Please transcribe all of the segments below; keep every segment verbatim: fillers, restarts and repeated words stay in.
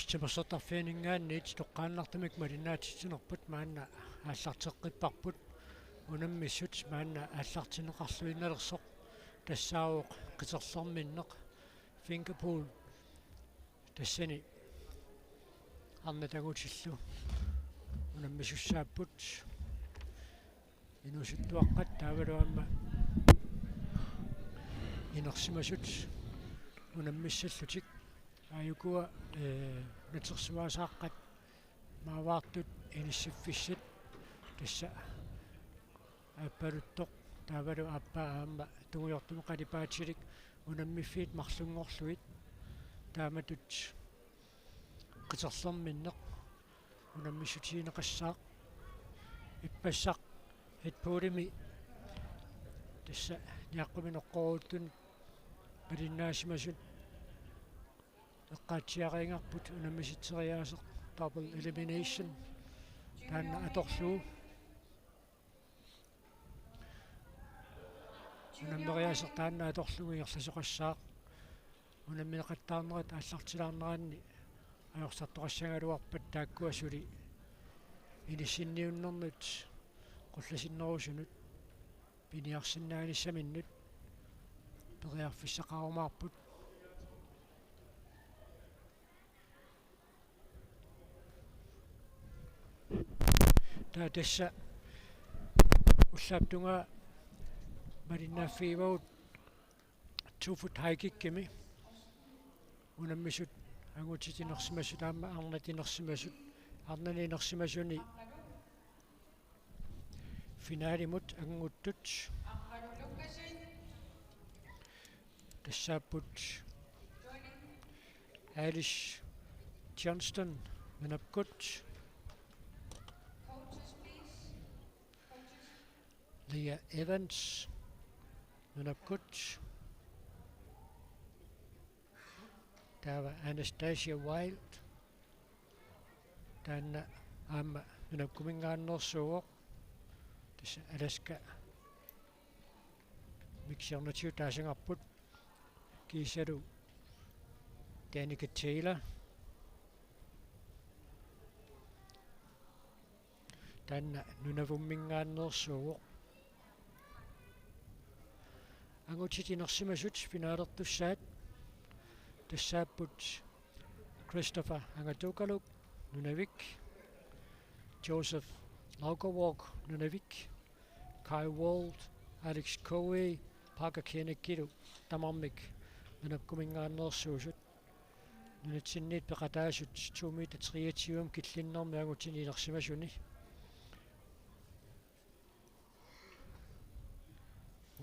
Timersortarfianinngaanniit toqqaannartumik malinnaatitsinerput maanna aallarteqqipparput. Unammissut maanna aallartinneqarluinnalersoq tassaavoq qiterlerminneq, fingerpull. Tassani arnat angutillu unammisussaapput. Inuusuttuaqqat taavalu aamma inersimasut unammissallutik. Aajukua, ee, natersuaasaaqqat maavaartut inissiffissat tassa aappaluttoq taavalu aappaa aamma tungujortumik qalipaatilik unammiffiit marlunngorlugit taamatut qiterlerminneq unammissutigineqassaaq. Ippassaq Red Bullimi tassa niaqquminoqqoruuttuni malinnaasimasut eqqaatsiariingarput unammisitseriaaseq, double elimination, taanna atorlugu. Unammeriaaseq taanna atorlugu ingerlasoqassaaq. Unammineqattaarnerat aallartilaarneranni ajorsartoqassagaluarpat taakkua suli inissinniunnernut qullasinnerusunut piniarsinnaanissaminnut periarfissaqarumaarput. Taava tassa ullaap tungaa malinnaaffigivagut two foot high kickimi. Unammisut angutit inersimasut aamma arnat inersimasut, arnani inersimasuni finalimut anguttut. Tassaapput Alice Johnston, nunap gut. Leah Evans, nunap gut. Taava Anastasia Wild. Taanna aamma nunappuminngaanneersuuvoq. Tassa Alaska-mik siornatigut taasagarput. Kiisalu Danica Taylor. Taanna nunavumminngaanneersuuvoq. Angutit inersimasut finalertussaat tassaapput Christopher Angatukaluk, Nunavik, Joseph Laugerwalk, Nunavik, Kai Wald, Alex Coe, Parker Koenigkilu tamarmik nunappuminngaanneersuusut. Nunatsinniit peqataasut to meter treogtyve killinnermi angutini inersimasuni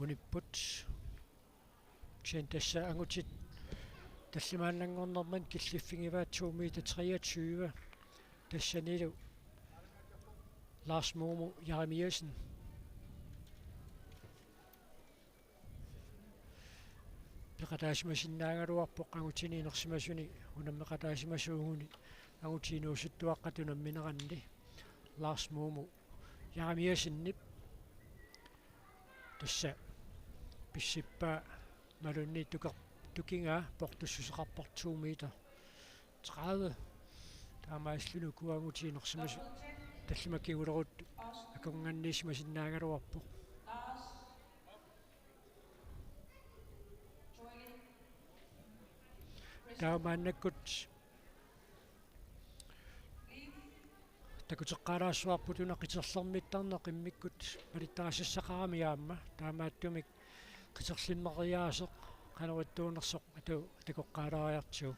unipput. Kisianni tassa angutit tallimaannanngornermini killiffigivaat to meter treogtyve. Tassanilu Lars Momo Jeremiassen peqataasimasinnaagaluarpoq angutini inersimasuni unammeqataasimasuuguni angutit inuusuttuaqqat unammineranni. Lars Momo Jeremiassenip tassa pissippaa imaluunniit tuker-, tukigaa portussuseqarpoq to meter tredive. Taamaasilluni ukua angutit inersimasut tallimat kinguleruttut akornanniissimasinnaagaluarpoq. Taava maannakkut takuteqqaalaassuarput una qiterlermittarneq immikkut malittarisassaqarami aamma. Taamaattumik qiterlimmeriaaseq qanoq ittuunersoq atu-, takoqqaalaariartigu.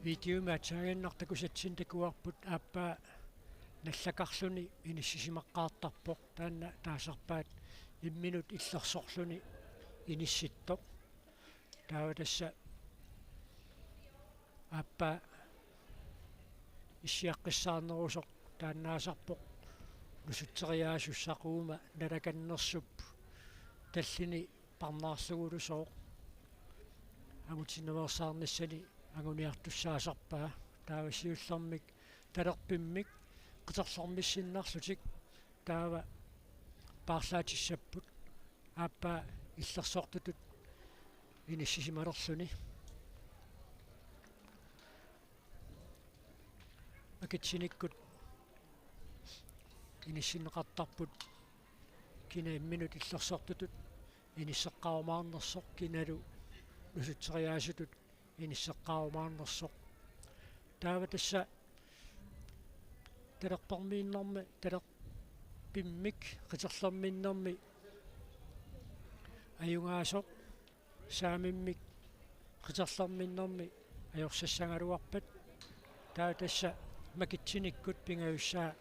Videomi aatsaannguaq takusatsinni takuarput aappaa nallakarluni inissisimaqqaartarpoq, taanna taasarpaat imminut illersorluni inissittoq. Taava tassa aappaa issiaqqissaarnerusoq taannaasarpoq nusutseriaasussaq uuma nalakannersup tallini parnaarlugulusooq. Angutinnaveersaarnissani anguniartussaasarpaa taava siullermik talerpimmik qiterlermissinnarlutik taava paarlaatissapput aappaa illersortutut inissisimalerluni. Makitsinikkut inissinneqartarput kina imminut illersortutut inisseqqaarumaarnersoq kinalu nusutteriaasutut inisseqqaarumaarnersoq. Taava tassa talerpermiinnermi, talerpimmik qiterlermiinnermi ajugaasoq saamimmik qiterlermiinnermi ajorsassagaluarpat. Taava tassa makitsinikkut pingajussaa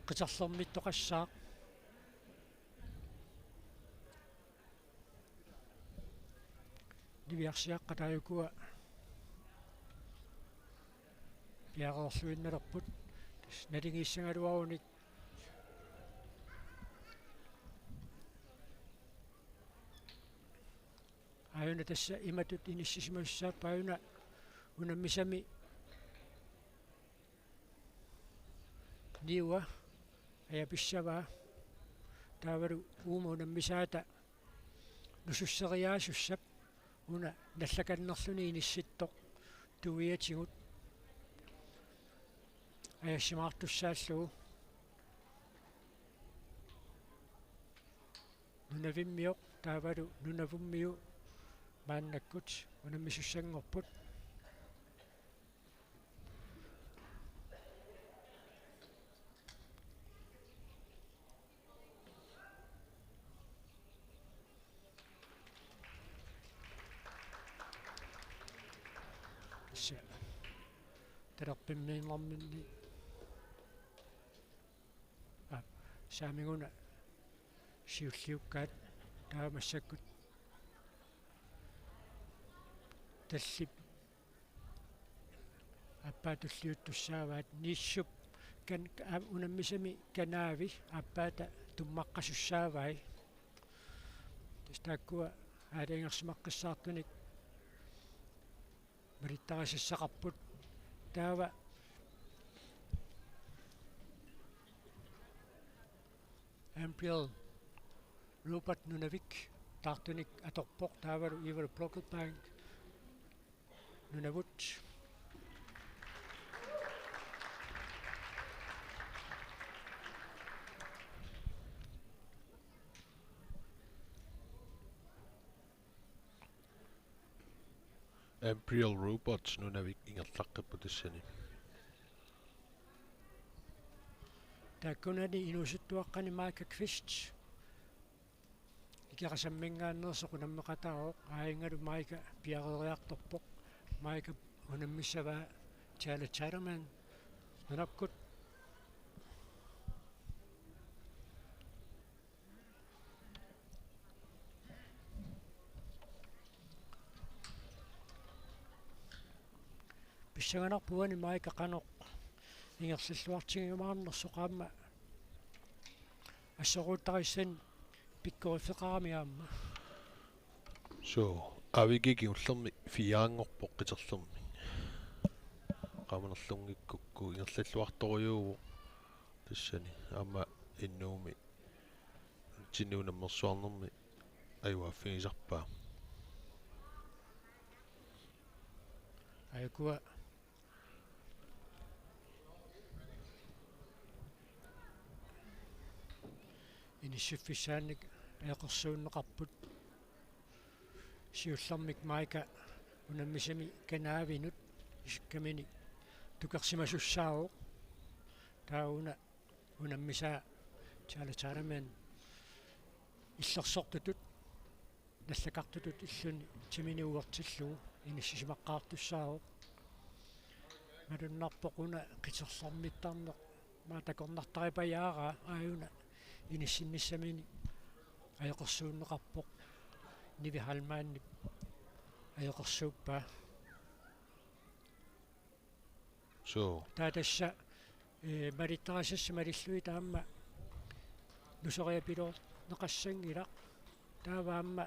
qiterlermittoqassaaq. Niviarsiaqqat taakku piareerluinnalerput. Tassa naligiissagaluarunik. Aajuna tassa imatut inissisimasussaappat, aajuna unammisami niua ajapissavaa. Taavalu uuma unammisaata nususseriaasussap una nallakannerluni inissittoq tuiatigut ajassimaartussaallugu. Nunavimmioq taavalu Nunavummiu maannakkut unammisussanngorput. Tassa talerpimmiinnarminni, aa, saamiguna siulliukkaat taava massakkut tallip aappaa tulliuttussaavaat, niissup kan-, a-, unammisami kanaavi aappaata tummaqqasussaavai. Tassa taakkua aalajangersimaqqissaartunik malittarisassaqarput. Taava Ambriel Rupert Nunavik taartunik atorpoq, taavalu Ivar Plokkelbank Nunavut. Ambriel Roberts Nunavik ingerlaqqippoq tassani. Taakkunani inuusuttuaqqani Micah Kvist Ikerasamminngaanneersoq unammeqataavoq, aajungalu Micah piareeriartorpoq. Micah unammissavaa Tyler Chinaman nunakkut. Pissanganarpoq uani Micah qanoq ingerlalluartigiumaarnersoq aamma assoruuttarissanik pikkoriffeqarami aamma. Suu, A V G kingullermik fire-nngorpoq qiterlermik. Qamanerlunngikkukku ingerlalluartorujuuvoq tassani aamma innuumi. Tini unammersuarnermi ajugaaffigisarpaa. Aajukua inissiffissaannik ajoqersuunneqarput. Siullermik Micah unammisami kanaavinut isikkamini tukersimasussaavoq. Taava una unammisaa Tyler Chinaman illersortutut nallakartutut illuni timini uertillugu inissisimaqqaartussaavoq. Malunnarpoq una qiterlermittarneq maani takornartaripajaaraa, aajuna inissinnissamini ajoqersuunneqarpoq Nivi Heilmannip ajoqersuuppaa. Suu. Taava tassa, ee, malittarisassat malillugit aamma nusoriapiloorneqassanngilaq. Taava aamma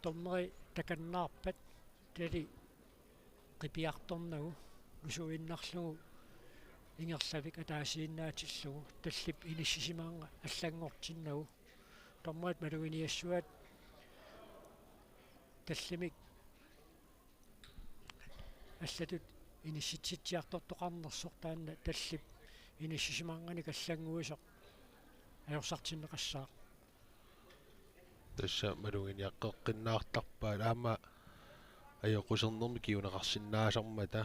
dommeri takannaarpat tali qipiartornagu nusuinnarlugu ingerlavik ataasiinnaatillugu tallip inissisimaarnga allanngortinnagu. Dommerit maluginiassuaat tallimik allatut inissitsitsiartortoqarnersoq taanna tallip inissisimaarnganik allannguisoq ajorsartinneqassaaq. Tassa maluginiaqqeqqinnaartarpaat aamma ajoqusernermi kinguneqarsinnaasarmata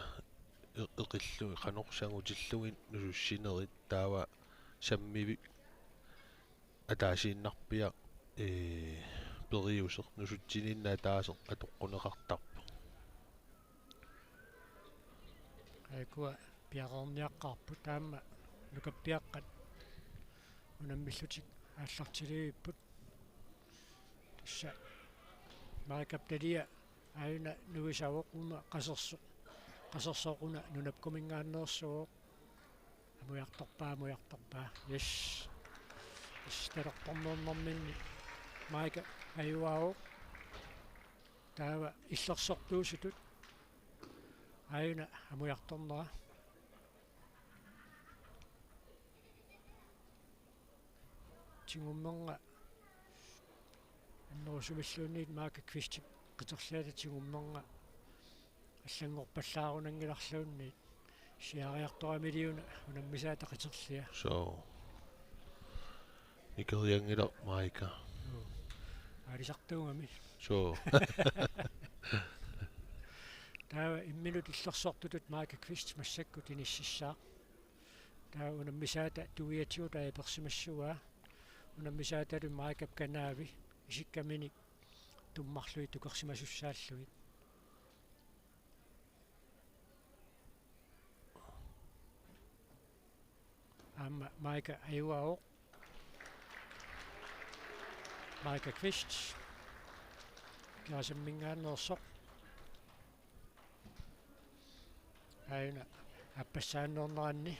e-, eqillugit qanoq sangutillugit nusussinerit taava sammivik ataasiinnarpiaq, ee, periuseq nusutsiniinneq ataaseq atoqquneqartarpoq. Aajuku piareerniaqqaarput aamma nukappiaqqat unammillutik aallartilivipput. Tassa Maikap talia aajuna nuisavoq una qasersoq, qasersoq una nunapkuminngaanneersuuvoq. Amujartorpaa, amujartorpaa. Yes. Yes, talerpornernerminni Maika ajuaavoq. Taava illersortuusutut aajuna amujartornera. Tigumminnga annerusumilluunniit Maika Kvistip qiterliata tigumminnga allanngorpallaarunanngilarluunniit. Siaariartoramiliuna unammisaata qiterlia. So. Nikerianngilaq Maika. Joo. Aalisartuugami. So. Taava imminut illersortutut Maika Kvist massakkut inississaaq. Taava unammisaata tuiatigut apersimassavaa. Unammisaatalu Maikap kanaavi isikkaminik tummarlugit tukersimasussaallugit. Aamma Maika ajuaavoq. Maika Kvist. Kerasamminngaanneersoq. Aajuna aappassaanneerneranni.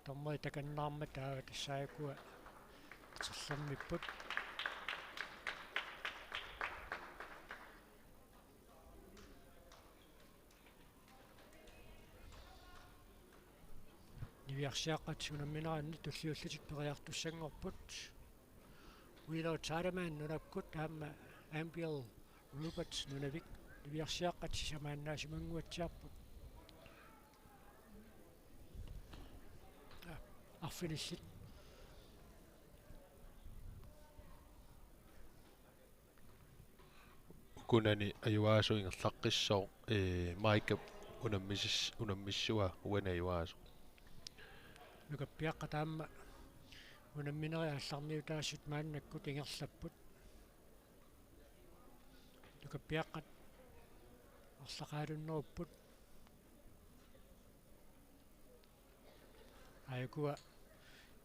Dommerit takannaarmata taava tassa aajuku qiterlermipput. Niviarsiaqqat unammineranni tulliullutik periartussanngorput. Wheeler Tiedemann nunakkut aamma Ambiel Roberts Nunavik niviarsiaqqat sisamaannaasimanguatsiarput. Aa, arfinillit. Ukunani ajuaasut ingerlaqqissaaq, ee, Maikap unammisis-, unammissavaa uani ajuaasut. Nukappiaqqat aamma unamminerit aallarniutaasut maannakkut ingerlapput. Nukappiaqqat arlaqaalunnerupput. Aajukua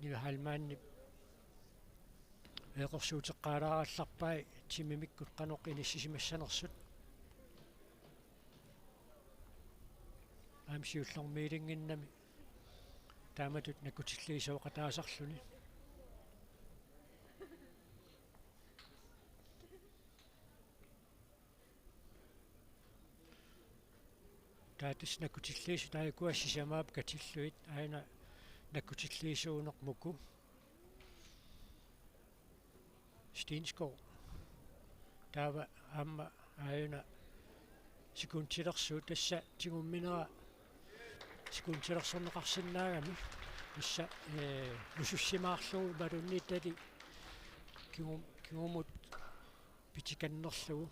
Nivi Heilmannip eqqorsuuteqqaalaarallarpai timimikkut qanoq inissisimassanersut. Aamma siullermeerinnginnami taamatut nakkutilliisoqataasarluni. Taava tassa nakkutilliisut aajukua sisamaat katillugit aajuna nakkutilliisuuneq Muku Steenskov. Taava aamma aajuna sekundilersuut tassa tigumminera sekundilersorneqarsinnaagami tassa, ee, nusussimaarlugu imaluunniit tali kigum-, kigumut pitikannerlugu.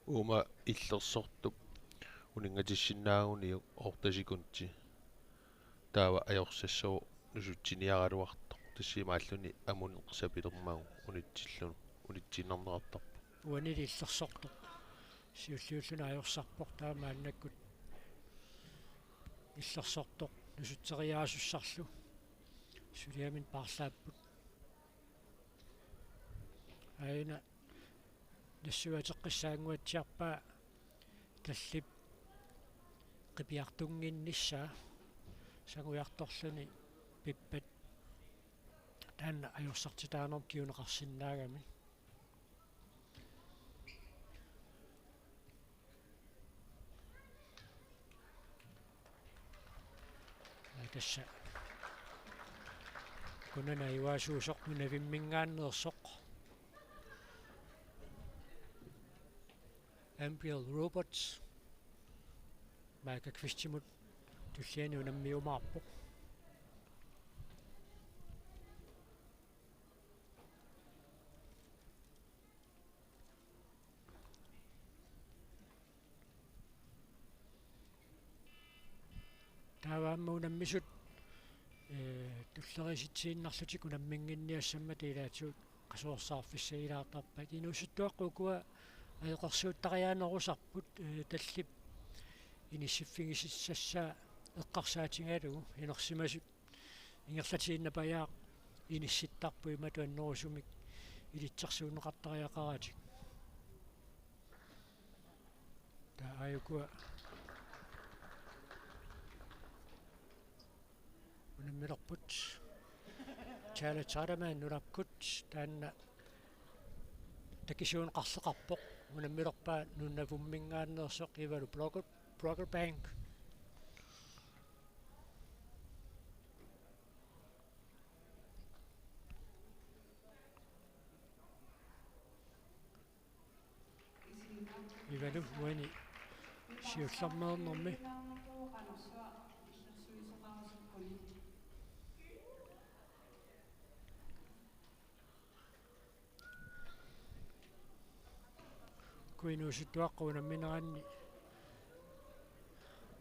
Uuma illersortup uninngatissinnaaguniuk otte sekundi. Taava ajorsassooq nusutsiniaraluartoq. Tassa imaalluni amuneq sapilermagu unitsillu-, unitsiinnarneqartarpoq. Uanili illersortoq. Siulliulluni ajorsarpoq taava maannakkut illersortoq nusutseriaasussarlu. Suliaminut paarlaapput. Aajuna nassuiateqqissaannguatsiarpaa tallip qipiartunnginnissaa sangujartorluni pippat taanna ajorsartitaanermut kinguneqarsinnaagami. Tassa ukunani ajugaasuusoq nunavimminngaanneersoq Ambriel Roberts Micah Kvistmut tulliani unammiumaarpoq. Taava aamma unammisut, ee, tulleriisitsiinnarlutik unamminnginniassammata ilaatigut qasuersaarfissagilaartarpaat. Inuusuttuaqqat ukua ajoqersuuttariaanerusarput, ee, tallip inissiffigisassaa eqqarsaatigalugu inersimasut ingerlatiinnapajaaq inissittarput imatut annerusumik ilitsersuunneqartariaqaratik. Taava ukua unammilerput. Charlie Charleman nunakkut taanna takisuuneqarleqarpoq. Unammilerpaa nunavimminngaanneersoq Ivalu Brockle-, Brocklebank. Ivalu uani siullermeernermi. Ukua inuusuttuaqqat unammineranni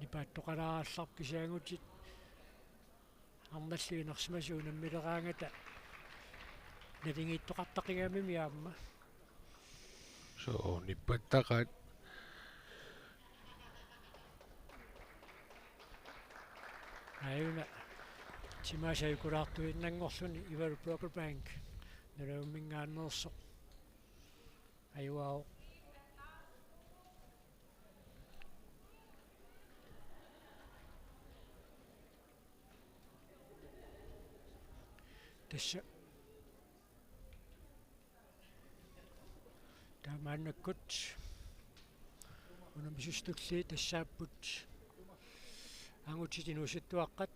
nipaattoqalaarallarput kisianni angutit arnallit inersimasut unammileraangata naligiittoqartaqigamimi aamma. Suu, nippattaqaat. Aajuna timaasa ikulaartuinnanngorluni Ivalu Brocklebank nunavimminngaanneersoq ajugaavoq. Tassa taamaannakkut unammisut tulliit tassaapput angutit inuusuttuaqqat,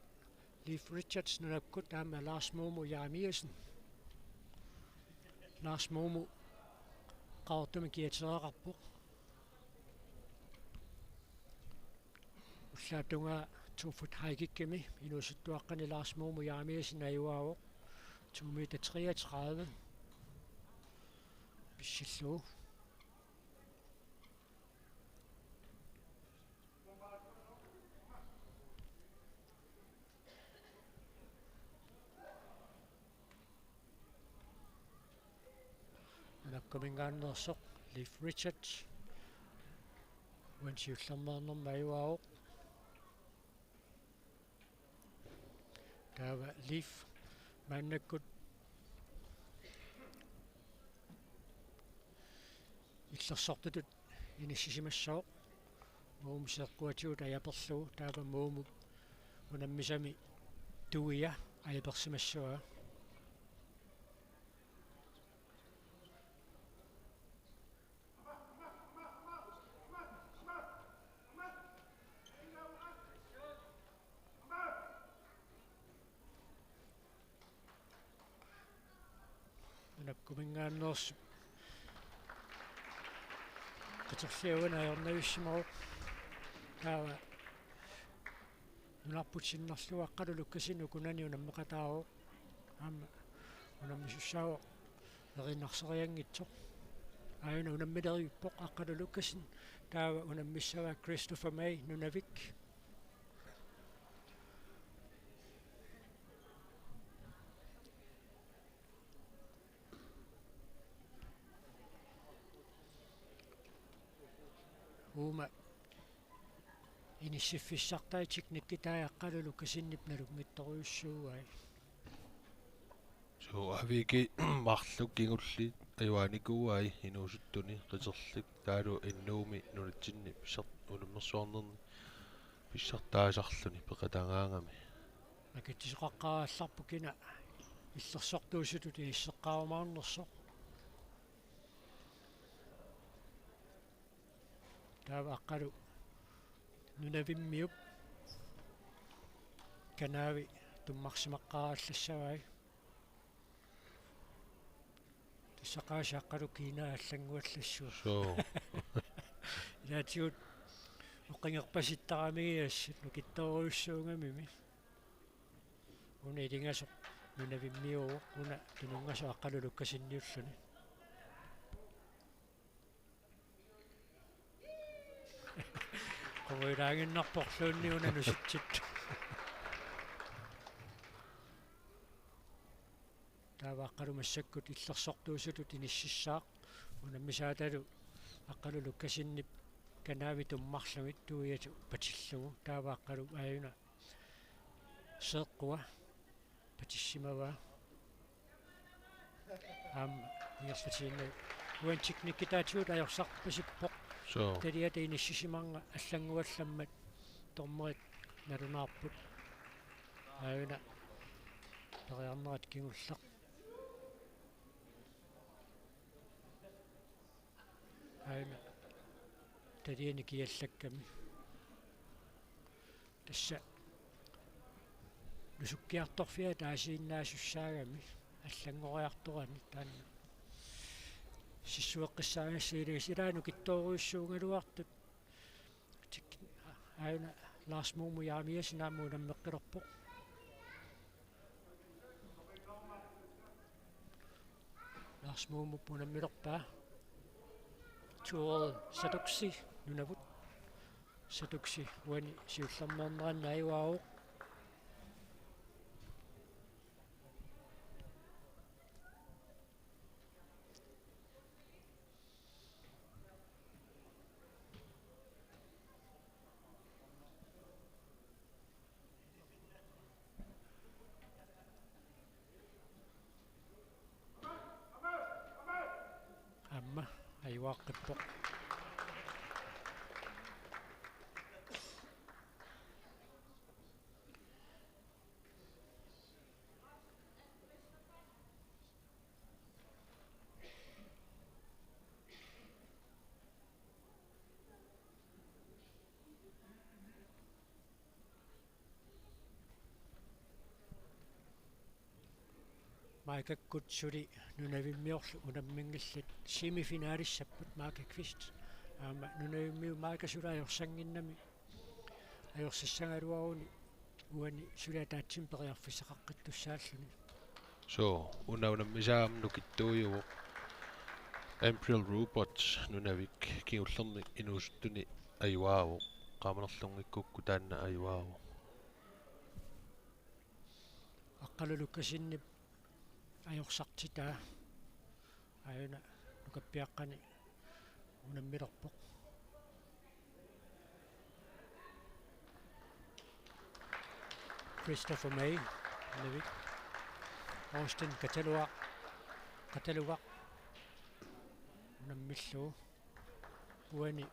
Leif Richards nunakkut aamma Lars Moomo Jeremiassen. Lars Moomo Qaqortumi kiatereqarpoq. Ullaap tungaa to foot high kickimi inuusuttuaqqani Lars Moomo Jeremiassen ajugaavoq, to meter treogtredive. Pissillugu. Nunakkuminngaanneersoq Leif Richards uani siullermeernermi ajugaavoq. Taava Leif maannakkut illersortutut inissisimassooq. Moomo seeqquatigut ajaperlugu, taava Moomo unammisami tuia ajapersimassavaa. Nunakkuminngaanneersoq qiterliaq uani ajornavissimavoq. Taava nunarput sinnerlugu Aqqalu Lukassen ukunani unammeqataavoq. Aamma unammisussaavoq erinarsereersoq. Aajuna unammileriuppoq Aqqalu Lukassen. Taava unammissavaa Christopher May, Nunavik. Uuma inissiffissartai teknikkitai Aqqalu Lukassenip nalunngitsorujussuuai. Suu, Aviiki marluk kingulliit ajugaanikuuai inuusuttuni qiterluk taavalu N O-mi nunatsinni pissart-, unammersuarnerni pissartaasarluni peqatagaangami. Nakitsisoqaqqaarallarpoq kina illersortuusutut inisseqqaarumaarnersoq. Taava Aqqalu Nunavimmiup Kanaavi tummarsimaqqaarallassagai. Tassaqaasiaqqalu kiinaa allannguallassuaq. Suu. Ilaatigut oqingerpasittaramigit assut nukittoorujussuugamimi. Una ilingasoq nunavimmiuuvoq, una tununngasoq Aqqalu Lukasinniulluni. Qungujulaaginnarporluunniit una nusutsittoq. Taava Aqqalu massakkut illersortuusutut inississaaq, unammisaatalu Aqqalu Lukasinnip kanaavi tummarlugit tuiatu patillugu, taava Aqqalu aajuna seeqqua patissimavaa. Aamma ingerlatiinnaq. Uani teknikkitaatigut ajorsarpasippoq. Suu. Taliata inissisimanera allannguallammat dommerit nalunaarput. Aajuna periarnerat kingulleq. Aajuna taliani kiallakkami. Tassa nusukkiartorfiat ataasiinnaasussaagami allanngoriartorani taanna. Sissueqqissaagassiilagis ilaa nukittoorujussuugaluartut. Tik-, aajuna Lars Mumu Jeremiassen aamma unammekkilerpoq. Lars Mumu unammilerpaa. Tuol Satuksi Nunavut. Satuksi uani siullermeerneranni ajugaavoq. Aamma ajugaaqqippoq. Maikakkut suli nunavimmiorlu unamminngillat, semifinalissapput Maika Kvist. Aamma nunavimmiut Maika suli ajorsannginnami, ajorsassagaluaruni uani suli ataatsimik periarfissaqaqqittussaalluni. Suu, una unammisaa aamma nukittuujuvoq. Embriel Roberts Nunavik kingullerni inuusuttuni ajugaavoq. Qaamanerlunngikkukku taanna ajugaavoq. Aqqalu Lukasinnip ajorsartitaa aajuna nukappiaqqani unammilerpoq. Christopher May, Nunavik. Austin Kataluaq, Kataluaq unammillugu. Uani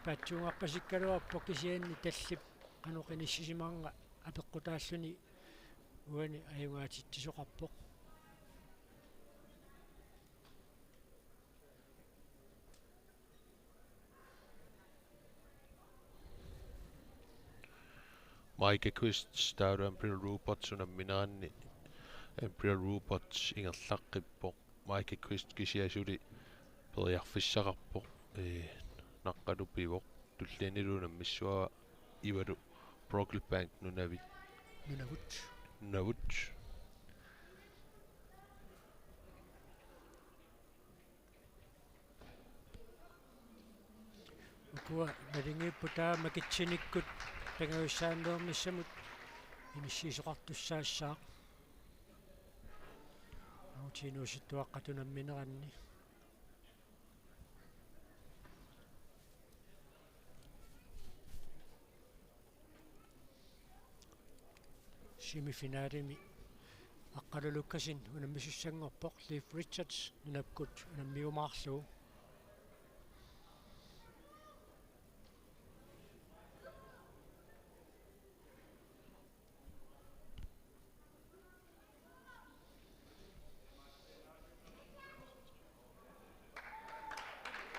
paatsuungarpasikkaluarpoq kisianni tallip qanoq inissisimanera apeqqutaalluni uani ajugaatitsisoqarpoq. Maika Kvist taavalu Embriel Roberts unammineranni Embriel Roberts ingerlaqqippoq. Maika Kvist kisianni suli periarfissaqarpoq, ee, naqqalu pivoq, tullianilu unammissuara Ivalu Brocklebank Nunavik. Nunavut. Nunavut. Ukua nalingiupput taava makitsinikkut pingajussaanneernissamut inissiisoqartussaassaaq. Aamma inuusuttuaqqat unammineranni. Semifinalimi Aqqalu Lukasin unammisussanngorpoq, Leif Richards Nunakkut unammiumaarlugu.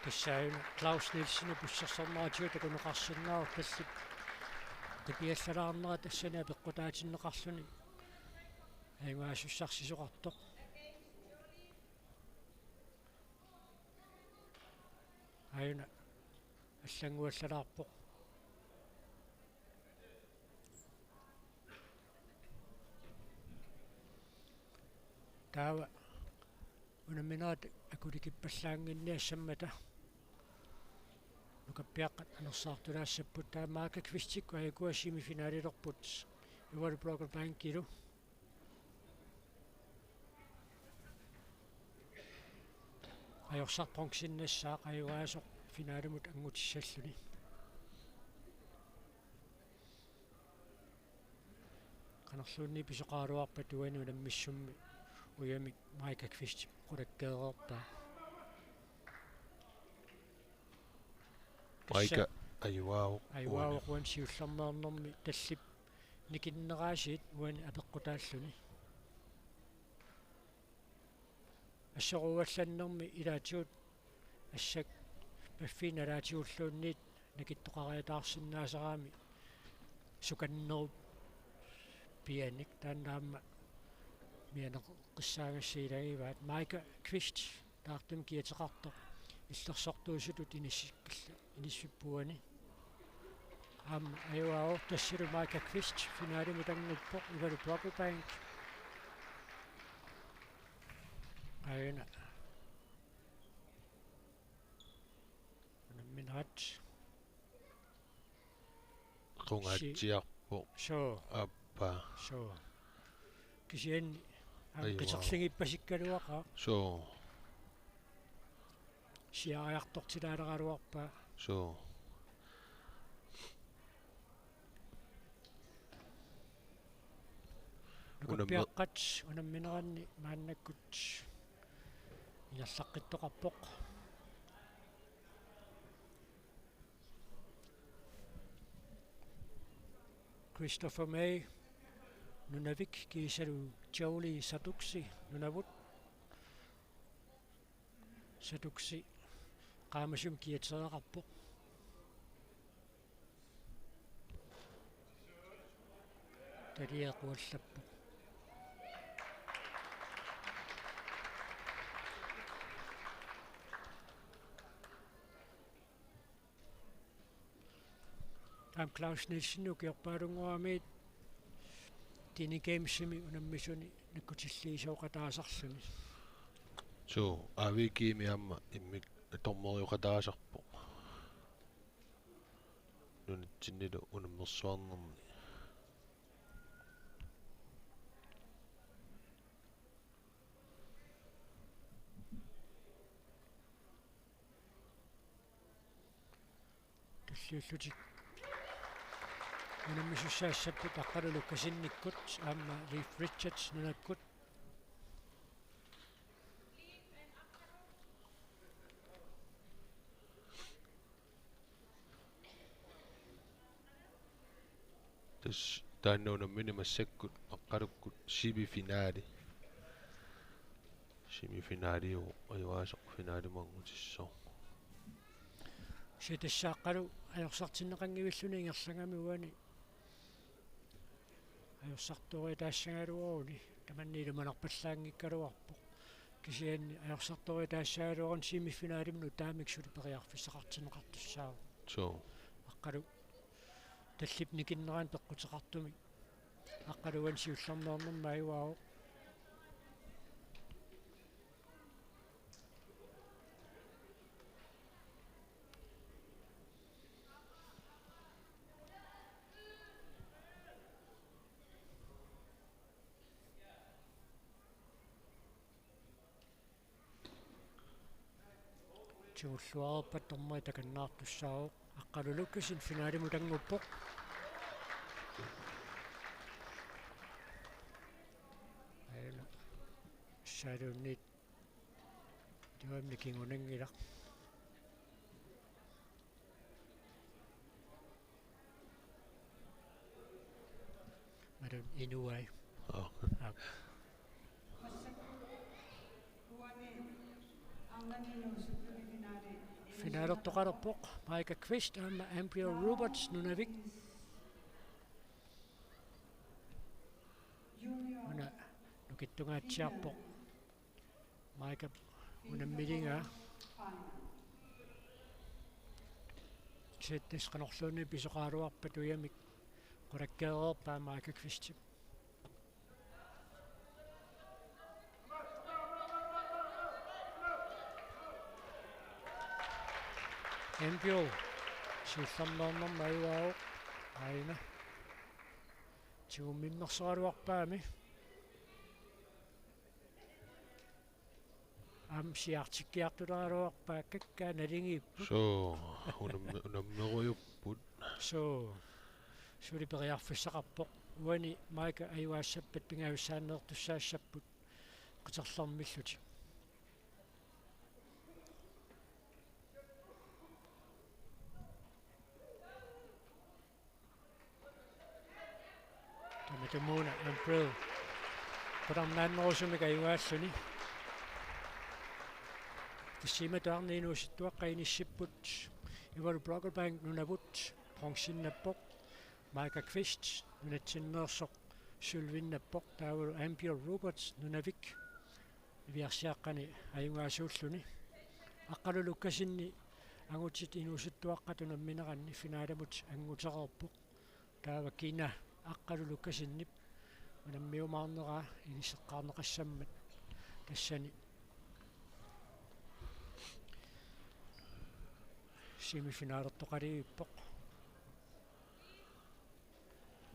Tassaana Claus Nielsenip ussersorneratigut takuneqarsinnaavoq, tallip qipiallalaarnera tassani apeqqutaatinneqarluni ajugaasussarsisoqartoq. Aajuna allannguallalaarpoq. Taava unamminerat akulikippallaannginniassammata nukappiaqqat anersaartulaassapput, taava Micah Kvistikkut ajukua semifinalerput Ivalu Blågård Bankilu. Ajorsaq bronzennassaaq ajugaasoq finalemut anngutissalluni. Qanorluunniit pisoqaraluarpat uani unammissummi ujamik Micah Kvist qulakkeereerpaa. Micah ajugaavoq. Ajugaavoq uani siullermeernermi tallip nikinneraasit uani apeqqutaalluni. Assoruugallannermi ilaatigut assakka paffiinnalaatigulluunniit nakittoqariataarsinnaasarami sukannerup pianik, taanna aamma mianeqqissaagassi ilagivaat. Micah Kvist taartumik kiateqartoq illersortuusutut inissikkalla-, inissippoq uani. Aamma ajugaavoq, tassani Micah Kvist finalemut annguppoq Ivalu Blågård Bank. Aajuna unamminerat qungaatsiarpoq. Suu. Aappaa. Suu. Kisianni aamma, ajugaavoq, qiterlingippasikkaluaqaaq. Suu. Siaariartortilaaleraluarpaa. Suu. Unammi- Nukappiaqqat unammineranni maannakkut ingerlaqqittoqarpoq. Christopher May, Nunavik, kiisalu Jolie Satuksi, Nunavut. Satuksi qaamasumik kiatereerpoq. Taliaquallappoq. Aamma Claus Nielsen ukiorpaalunnguamit Teenage Gamesimi unammisuni nakkutilliisooqataasarluni. Suu, A V G-mi aamma immikkut dommeriuqataasarpoq. Nunatsinnilu unammersuarnerni. Tulliullutik unammisussaassapput Aqqalu Lukassenikkut aamma Leif Richards nunakkut. Tassa taanna unammineq massakkut Aqqalukkut semifinali. Semifinaliuvoq, ajugaasoq finalimut angutissaaq. Kisianni tassa Aqqalu ajorsartinneqanngivilluni ingerlagami uani. Ajorsartoritaassagaluaruni tamanna ilumanarpallaanngikkaluarpoq. Kisianni ajorsartoritaassagaluaruni semifinalimi nutaamik suli periarfissaqartinneqartussaavoq. Suu. Aqqalu tallip nikinnerani peqquteqartumik Aqqalu uani siullermeernermi ajugaavoq. Tigulluarpat dommeri takannaartussaavoq. Aqqalu Lukassen finalimut annguppoq. Aajuna. Saaluunniit. Tuamni kingunanngilaq. Madam Inuai. Aa. Aap. Finalertoqalerpoq Micah Kvist aamma Ambriel Roberts Nunavik. Pittungaatsiarpoq. Maikap unammiligaa. Settis qanorluunniit pisoqaraluarpat ujamik qulakkeereerpaa Maika Kvistip. Embjul siullermeernermi ajugaavoq, aana. Tigummimmeraluarpaami. Aamma siaartikkiartuleraluarpaa, kakkaak naligiipput. Suu, unammi-, unammerujupput. Suu, suli periarfissaqarpoq. Uani Maika ajugaassappat pingajussaanneertussaassapput qiterlermillutik. Tamatumuuna Embjul qularnaannerusumik ajugaalluni. Tassa imatut arnat inuusuttuaqqat inissipput. Ivalu Brocklebank Nunavut bronzennappoq. Maika Kvist nunatsinneersoq sølvinnappoq. Taavalu Embjul Roberts Nunavik niviarsiaqqani ajugaasuulluni. Aqqalu Lukassenip angutit inuusuttuaqqat unammineranni finalemut angutereerpoq. Taava kina Aqqalu Lukassenip unammiumaarneraa inisseqqaarneqassammat tassani semifinalertoqalivippoq.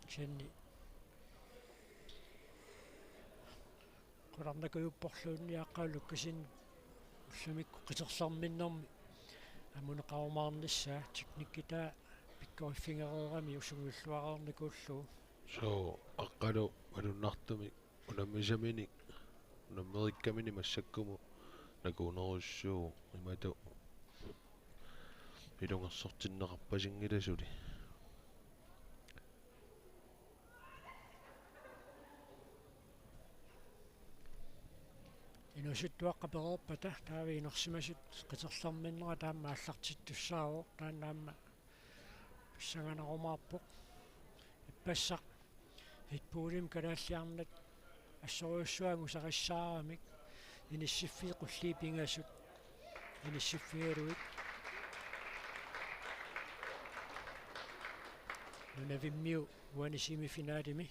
Kisianni qularnakujupporluunniit Aqqalu Lukassenip ullumikkut qiterlerminnermi amuneqarumaarnissaa, teknikkitaa pikkoriffigereerami sungiulluareernikuullugu. Suu, Aqqalu malunnartumik unammisaminik, unammerikkamini massakkumut nakuunerussuuvoq, imatut ilungersortinneqarpasinngilaq suli. Inuusuttuaqqat pereerpata taava inersimasut qiterlerminnerat taama aallartittussaavoq, taanna aamma pissanganarumaarpoq. Ippassaq Red Bullimi Kalaallit Arnat assorujussuaq angusaqassaaramik, inissiffiit qulliit pingasut inissiffigalugit. Nunavimmiu uani semifinalemi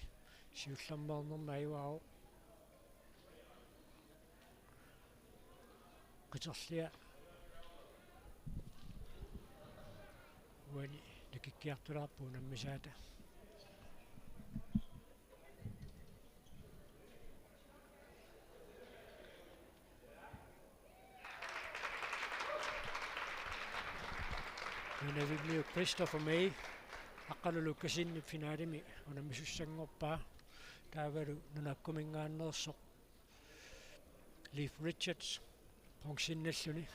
siullermeernermi ajugaavoq. Qiterlia uani nakikkiartulaarpoq unammisaata. Nunavimmiut Christopher May Aqqalu Lukassenip finalemi unammisussanngorpaa. Taavalu nunakkuminngaanneersoq Leif Richards bronzennalluni.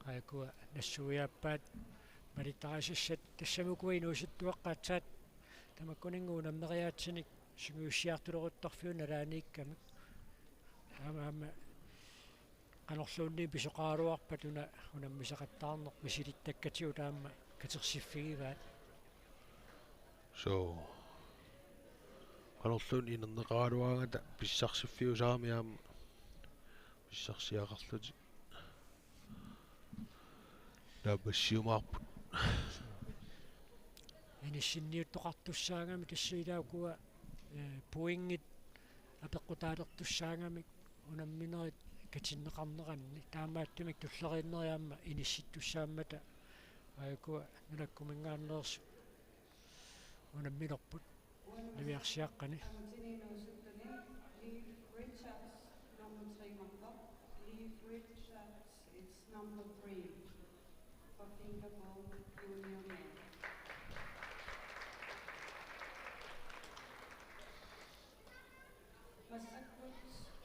Aajuku nassuiaappaat malittarisassat, tassami ukua inuusuttuaqqat aatsaat tamakkuninnga unammeriaatsinik sungiussiartuleruttorfiup nalaaniikkamik. Aamma, aamma qanorluunniit pisoqaraluarpat una unammisaqattaarneq, misilittakkatigut aamma katersiffigivaat. Suu. Qanorluunniit inerneqaraluaraangata pissarsiffiusarami aamma pissarsiaqarlutik. Taava passiumaarput. Inissinniuttoqartussaagami tassa ilaa ukua, eh, pointit apeqqutaalertussaagamik unamminerit katinneqarneranni. Taamaattumik tulleriinneri aamma inissittussaammata aajuku nunakkuminngaanneersut unamminerput niviarsiaqqani. Leif Richards, number three, number. Leif Richards, it's number three for fingerball junior men. Massakkut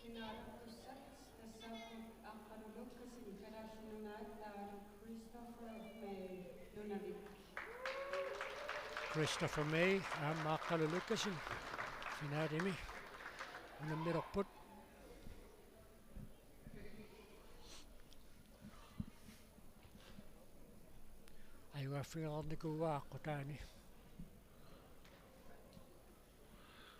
finaalertussat tassaapput Aqqalu Lukkassen Kalaallit Nunaat taavalu Christopher May Nunavik. Christopher May aamma Aqqalu Lukkassen finaalimi unammilerput. Fingerarnikuuaa aqqutaani.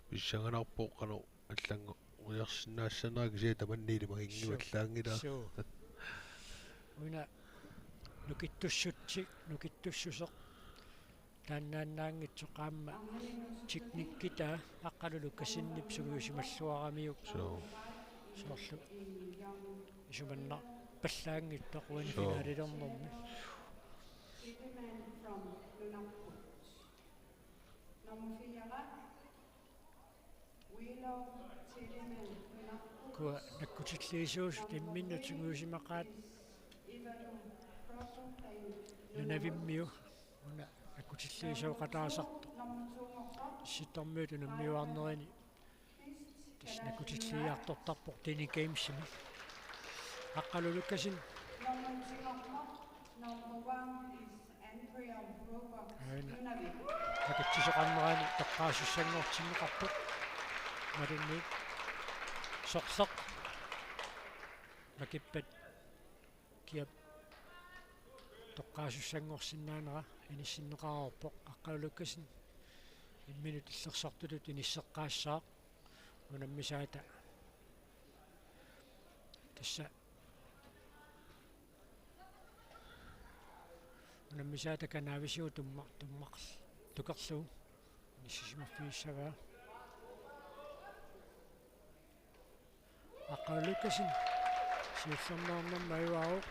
Pissanganarpoq qanoq allanngoriarsinnaassanera kisianni tamanna ilimaginngivallaanngilaa. Suu. Suu. Una nukittussutsi-, nukittussuseq. Taannaannaanngitsoq aamma teknikkitaa Aqqalu Lukasenip sungiusimalluaramiuk. Suu. Soorlu isumannarpallaanngitsoq uani. Suu. Finaalilernermi. Ukua nakkutilliisuusut imminnut sungiusimaqaat Nunavimmiu, una nakkutilliisooqataasartoq. Issittormiut unammiuarnerini tassa nakkutilliiartortarpoq Dene Gamesimi. Aqqalu Lukasen. Aana nakutsisoqarnerani toqqaasussanngortinneqarpoq. Malinni sorleq makippat kiap toqqaasussanngorsinnaanera inissinneqareerpoq. Aqqalu Lukasen imminut illersortutut inisseqqaassaaq. Unammisaata tassa unammisaata kanaavisigut tumma-, tumma-, tukerlugu inissisimaffigissagaa. Aqqalu Lukasen siullermeernermi ajugaavoq.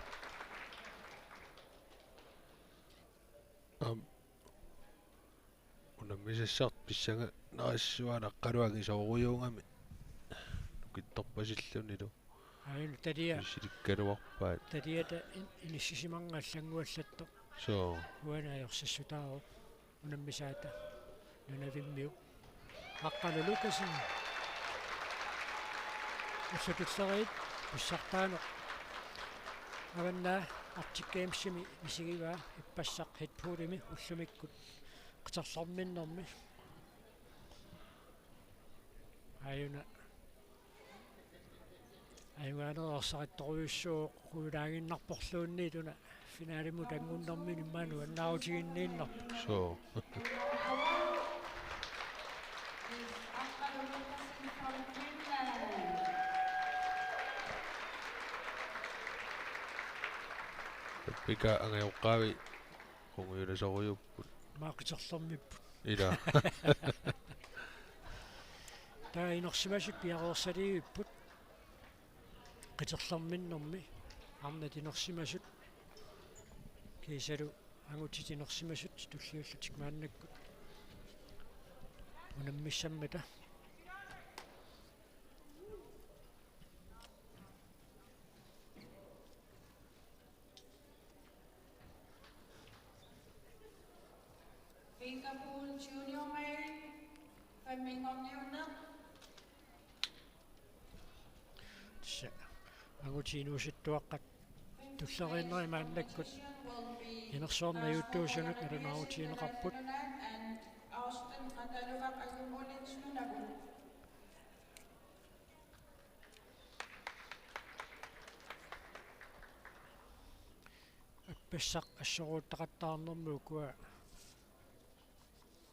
Aam. Unammisassaq pissanganarissavaa Aqqalu angisoorujuugami nukittorpasillunilu. Aajuna talia. Misilikkaluarpaat. Taliata in-, inissisimanngilaq allannguallattoq. Suu. Uani ajorsassutaavoq unammisaata Nunavimmiu. Aqqalu Lukasen. Ullut tulleriit pissartaanut Avannaata Arctic Gamesimi misigivaa ippassaq headputimi ullumikkut qiterlerminnermi. Aajuna. Ajugaaneq ersarittorujussuuvoq, quilaaginnarporluunniit una finalimut angunnermini maani annaarutiginniinnarpoq. Suu. Tappika angajoqqaavi qungujulasorujuupput. Maani qiterlermipput. Ila. Taava inersimasut piareersaliivipput. Qiterlerminnermi arnat inersimasut kiisalu angutit inersimasut tulliullutik maannakkut unammissammata. Fingerpool Junior Male, femogfyrre. Tassa angutit inuusuttuaqqat tulleriinnerit maannakkut inersuarmi najuuttuusunut nalunaarutigineqarput. Appassaq assoruuttaqattaarnermi ukua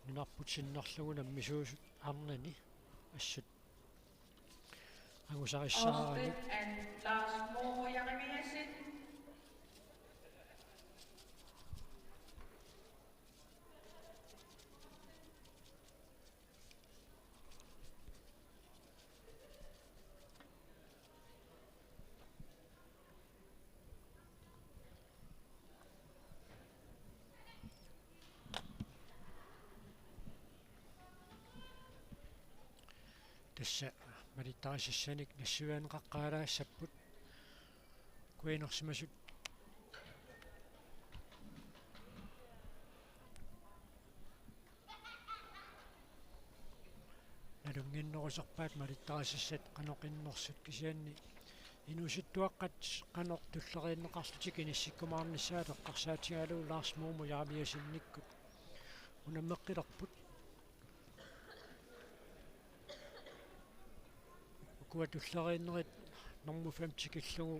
nunarput sinnerlugu nammisuusut arnani assut angusarissaarani. Austin and Lars Momo Jeremiassen. Tassa malittarisassanik nassuiaaneqaqqaalaassapput. Ukua inersimasut nalunnginnerusorpaat malittarisassat qanoq innersut, kisianni inuusuttuaqqat qanoq tulleriinneqarlutik inissikkumaarnissaat eqqarsaatigalugu Lars Momo Jeremiassenikkut unammeqqilerput. Ukua tulleriinnerit normu fem tikillugu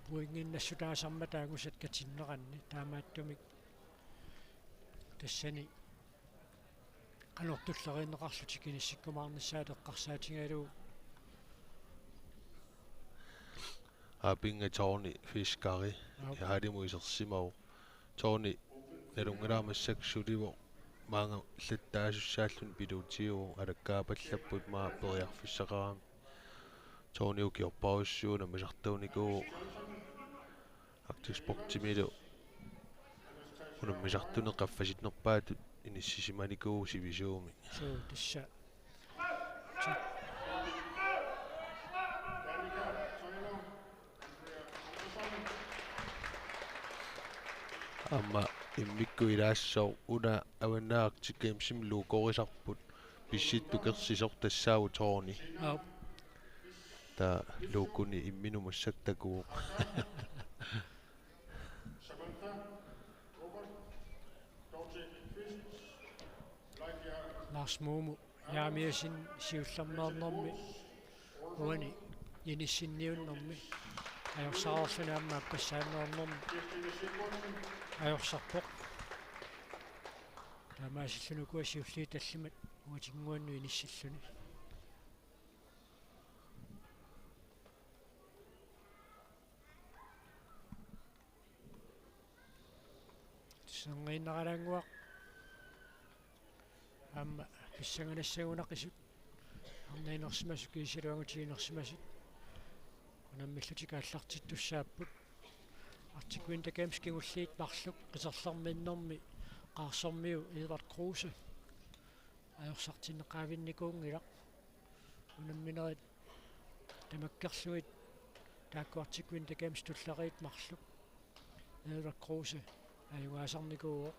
pointinnassutaasarmata angusat katinneranni, taamaattumik Tassani qanoq tulleriinneqarlutik inissikkumaarnissaat eqqarsaatigalugu. Aappinnga Tony Fiskeri. Aap. Ihaalimut isersimavoq. Tony nalunngilara massakkut sulivoq maanga allattaasussaalluni piluutiuvoq, alakkaapallapput maanga periarfissaqarami. Tony ukiorpassuit unammisartuunikuuvoq Arctic Sportsimilu unammisartunik qaffasinnerpaatut inissisimanikuuvoq sivisuumik. Suu, tassa. Aamma immikkut ilaassooq una Avannaata Arctic Gamesimi luukorisarput pissutsit tukersisoq tassaavoq Tony. Aap. Taava luukuni imminut massakkut takuvoq. Lars Mumu Jeremiassen siullermeernermi uani inissinniunnermi ajorsarluni aamma appassaanneernermi ajorsarpoq. Taamaasilluni ukua siulliit tallimat uatinnguannut inissilluni. Tussangiinnaralaannguaq aamma pissanganassagunaqisut arnat inersimasut kiisalu angutit inersimasut unammillutik aallartittussaapput. Arctic Winter Games kingulliit marluk qiterlerminnermi Qaarsormiu Edvard Kruse ajorsartinneqavinnikuunngilaq. Unamminerit tamakkerlugit taakku Arctic Winter Games tulleriit marluk Edvard Kruse ajugaasarnikuuvoq.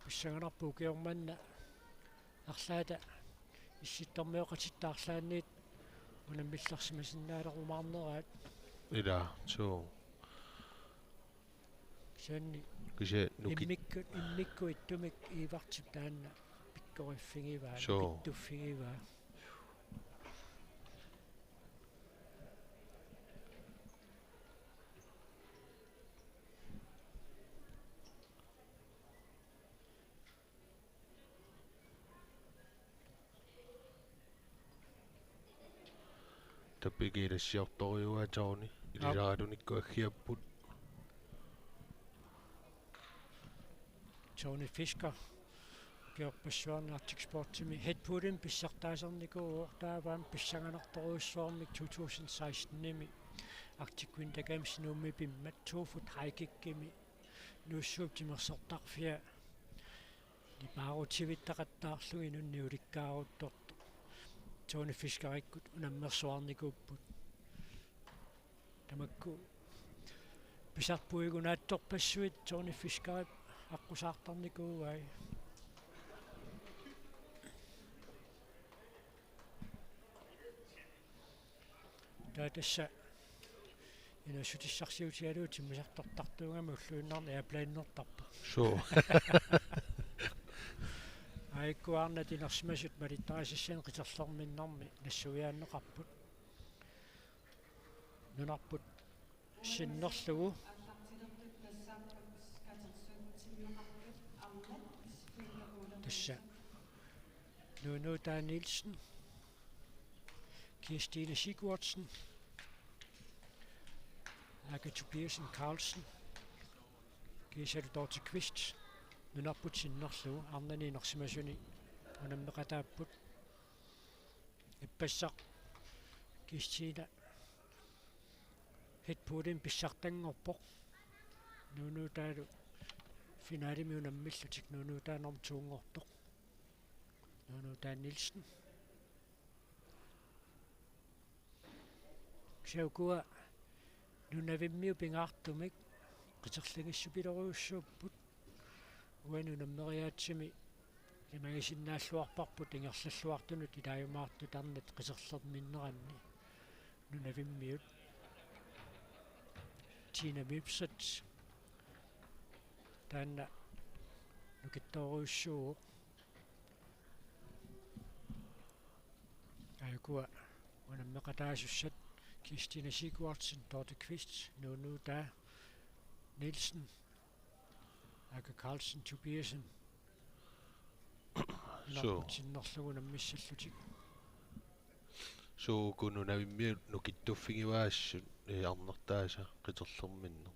Pissanganarpoq ukioq manna arlaata issittormioqatitta arlaanniit unammillersimasinnaalerumaarneraat. Ilaa, suu. Kisianni kisianni nukit- immikkut, immikkut ittumik Iivartip taanna pikkoriffigivaa, suu, pittuffigivaa. Tappikut ilassiortorujuaa Tony. Aap. Ilisaralunikkut aggiapput. Tony Fisker. Ukiorpassuarni Arctic Sportsimi headputimi pissartaasarnikuuvoq, taava aamma pissanganartorujussuarmik to tusind sekstenimi Arctic Winter Games Nuummi pimmat to foot high kickimi Nuussuup timersortarfia libero tivittaqattaarlugu inunnik ulikkaaruttortoq Tony Fiskerikkut unammersuarnikuupput. Tamakku pisarpuigunaatsorpassuit Tony Fiskerip aqqusaartarnikuuai. Taava tassa inuussutissarsiutigalugu timmisartortartuugami ulluinnarni airplanertarpoq. Suu. Aajuku arnat inersimasut malittarisassani qiterlerminnermi nassuiaanneqarput. Nunarput sinnerlugu. Tassa Nunu Danielsen, Kirstine Sigurdsen, Aka Tobiasen Carlsen, kiisalu Dorte Kvist, nunarput sinnerlugu arnani inersimasuni unammeqataapput. Ippassaq Kirstine headputimi pissartanngorpoq. Nunu Danielsen finalemi unammillutik Nunu Danielsen nummer to-nngortoq. Nunu Danielsen. Kisianni ukua nunavimmiut pingaartumik qiterlagissupilorujussuupput. Uani unammeriaatsimi imagisinnaalluarparput ingerlalluartunut ilaajumaartut arnat qiterlerminneranni nunavimmiut. Tina Mipset taanna nukittoorujussuuvoq. Aajuku unammeqataasussat Kirstine Sigurdsen, Dorte Kvist, Nunu Danielsen, Aka Carlsen Tobiasen. Suu. Inarput sinnerlugu unammissallutik. Suu, uku nunavimmiut nukittuffigivaat assut, ee, arnartaasa qiterlerminneq.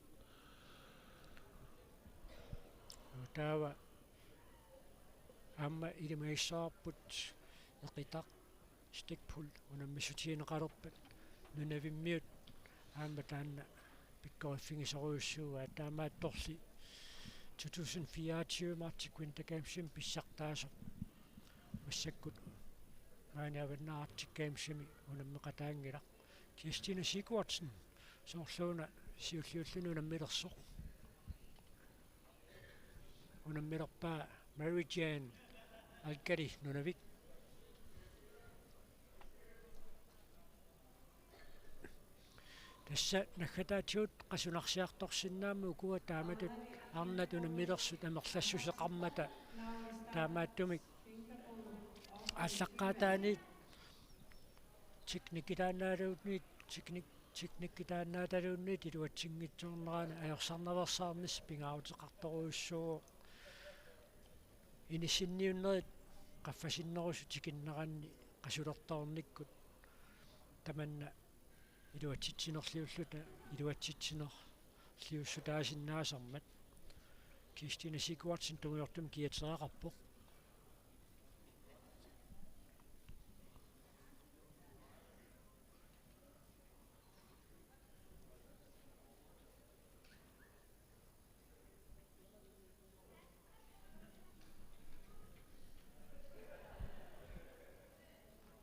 Taava aamma ilimagissavarput eqitaq Stikpul unammissutigineqalerpat nunavimmiut aamma taanna pikkoriffigisorujussuuaat, taamaattorli to tusind fireogtyve Arctic Winter Gamesimi pissartaasoq massakkut maani Avannaata Arctic Gamesimi unammeqataanngilaq. Kirstine Sigurdsen soorluuna siulliulluni unammilersoq. Unammilerpaa Mary Jane Alkali Nunavik. Tassa naggataatigut qasunarsiartorsinnaammata ukua taamatut arnat unammilersut amerlassuseqarmata, taamaattumik aallaqqaataaniit teknikkilaannaaluunniit teknik-, teknikkilaannaataluunniit iluatsinngitsoornerani ajorsarnaveersaarnissaq pingaaruteqartorujussuuvoq. Inissinniunnerit qaffasinnerusut tikinneranni qasulertoornikkut tamanna iluatsitsinerliulluta iluatsitsinerliussutaasinnaasarmat. Kirstine Sigurdsen tungujortumik kiateriaqarpoq.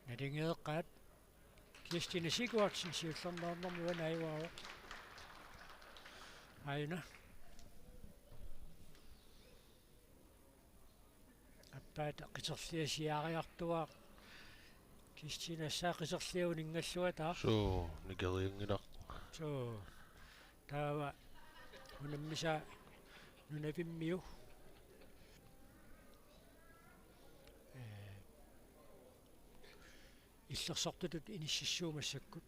Nalingeeqqaat. Kirstine Sigurdsen siullermeernermi uani ajugaavoq. Aajuna. Appaata qiterlia siaariartuaaq. Kirstine, tassa qiterlia uninngalluataaq. Suu, nikerianngilaq. Suu. Taava unammisaa nunavimmiu. Ee, illersortutut inississuup massakkut.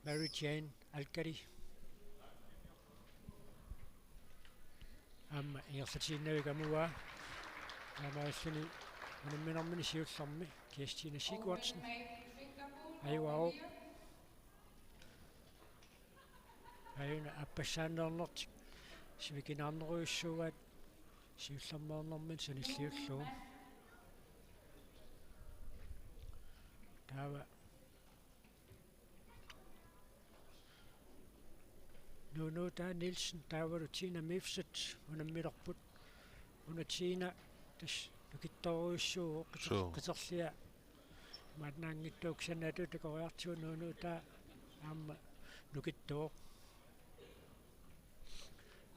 Mary Jane Alkali. Aamma ingerlatiinnavik amugaa. Taamaalilluni unamminermini siullermi Kirstine Sigurdsen. Ajugaavoq. Aajuna aappassaanneernertik sivikinaarnerujussuugaat siullermeernermini sanilliullugu. Taava Nunuutaa Nielsen taavalu Tina Mifsud unammilerput. Una Tina tassa nukittoorujussuuvoq qiter-, suu, qiterlia. Maannaanngitsoq kisianni atuuttut takoriartigu Nunuutaa aamma nukittooq.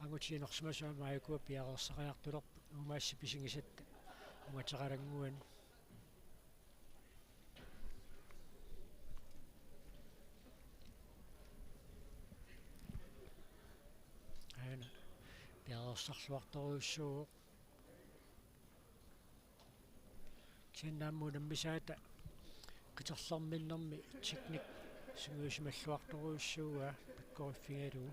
Angutiginersimasoq aamma aajukua piareersariartulerput uumaassi pisigisatta ungateqalannguani. Aana piareersarluartorujussuuvoq. Kisianni aamma unammisaata qiterlerminnermi teknik sungiusimalluartorujussuuaa pikkoriffigalugu.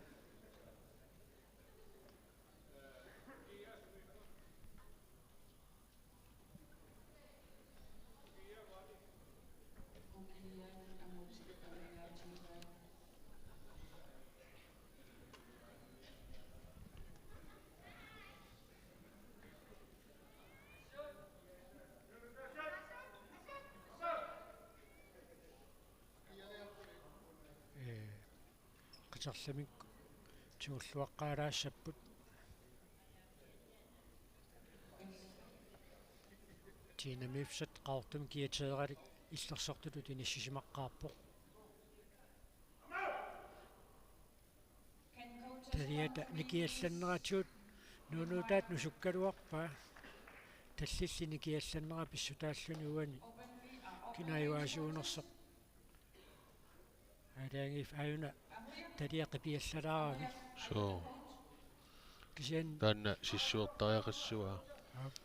Ee, qiterlermik tigulluaqqaalaassapput. Tina Mifsud Qaqortumi kiateeralik illersortutut inissisimaqqaarpoq. Taliata nikiallanneratigut Nunuutaat nusukkaluarpaa. Tallilli nikiallannera pissutaalluni uani kina ajugaasuunersoq. Aalajangiiffiup aajuna talia qipiallalaarami. Suu. Kisianni taanna sissuertariaqassavaa. Aap.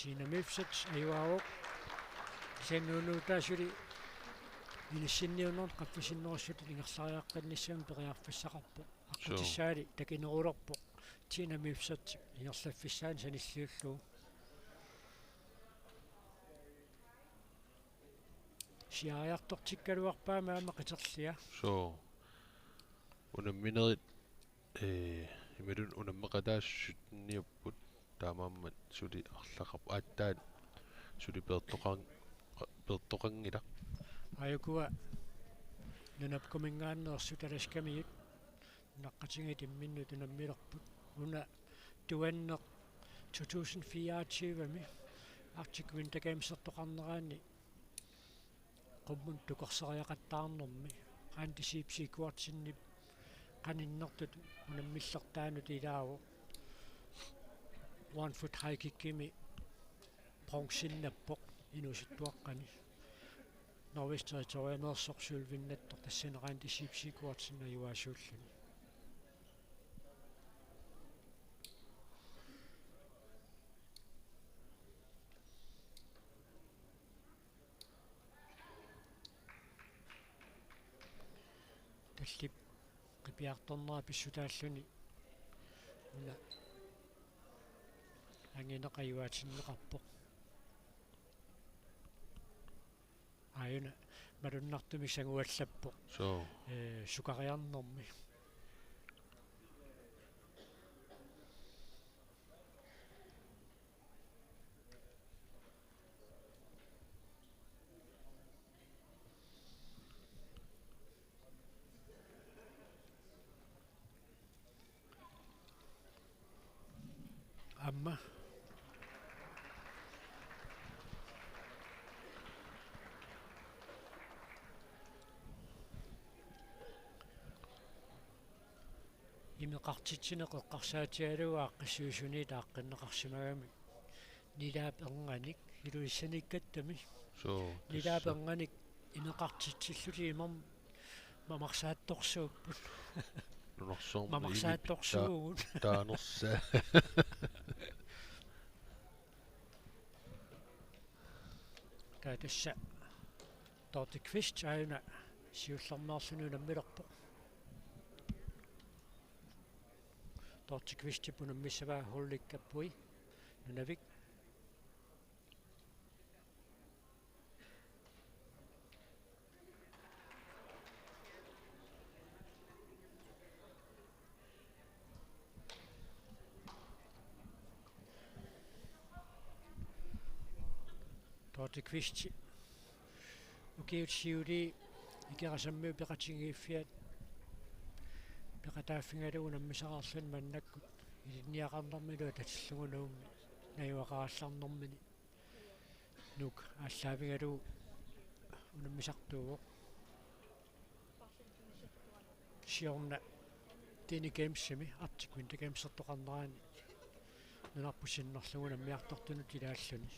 Tina Mifsut ajugaavoq. Kisianni nuunuutaa suli inissinniunnermi qaffasinnerussutut ingerlariaqqinnissamut periarfissaqarpoq. Suu. Aqqutissaalli takinerulerpoq. Tina Mifsut ingerlaffissaani sanilliullugu. Siaariartortikkaluarpaa aamma qiterlia. Suu. Unamminerit, ee, imaluunniit unammeqataasut sytteniupput, taamaammat suli arlaqarpoq, aatsaat suli peertoqan-, peertoqanngilaq. Aajukua Nunapkuminngaanneersut Alaskamiut nunaqqatigiit imminnut unammilerput. Una tuanneq to tusind fireogtyve-mi Arctic Winter Gamesertoqarneraani qummut tukorsariaqattaarnermi Randi Zeeb Sigurdsenip qaninnertut unammillertaanut ilaavoq. One foot high kickimi bronzeinnappoq inuusuttuaqqani. Northwest Territoriumeersoq sølvinnattoq, tassani Randi Zeeb Sigurdsen ajugaasuulluni. Tallip qipiartornera pissutaalluni una angineq ajugaatinneqarpoq. Aajuna malunnartumik sanguallappoq. Suu. Ee, sukariarnermi. Aamma. Imeqartitsineq eqqarsaatigalugu aaqqissuisuniit aaqqinneqarsimagami. Nilaap ernganik, Ilulissaniikkattami. Suu, nilaap tassa ernganik imeqartitsillutik imermik mamarsaattorsuupput. Nunarsuarmi mamarsaattorsuugut. Imit ta-, taanersaa. Taa tassa Dorte Kvist aajuna siullermeerluni unammilerpoq. Dorte Kvistip unammissavaa Ulrikka Bui, Nunavik. Dorte Kvist. Ukiut siulii Ikerasammiut peqatigiiffiat peqataaffigalugu unammisaqarluni maannakkut ilinniaqarnermilu atatillugu Nuummi najugaqarallarnermini. Nuuk aallaavigalugu unammisartuuvoq. Siorna Dene Gamesimi Arctic Winter Gamesertoqarnerani nunarput sinnerlugu unammiartortunut ilaalluni.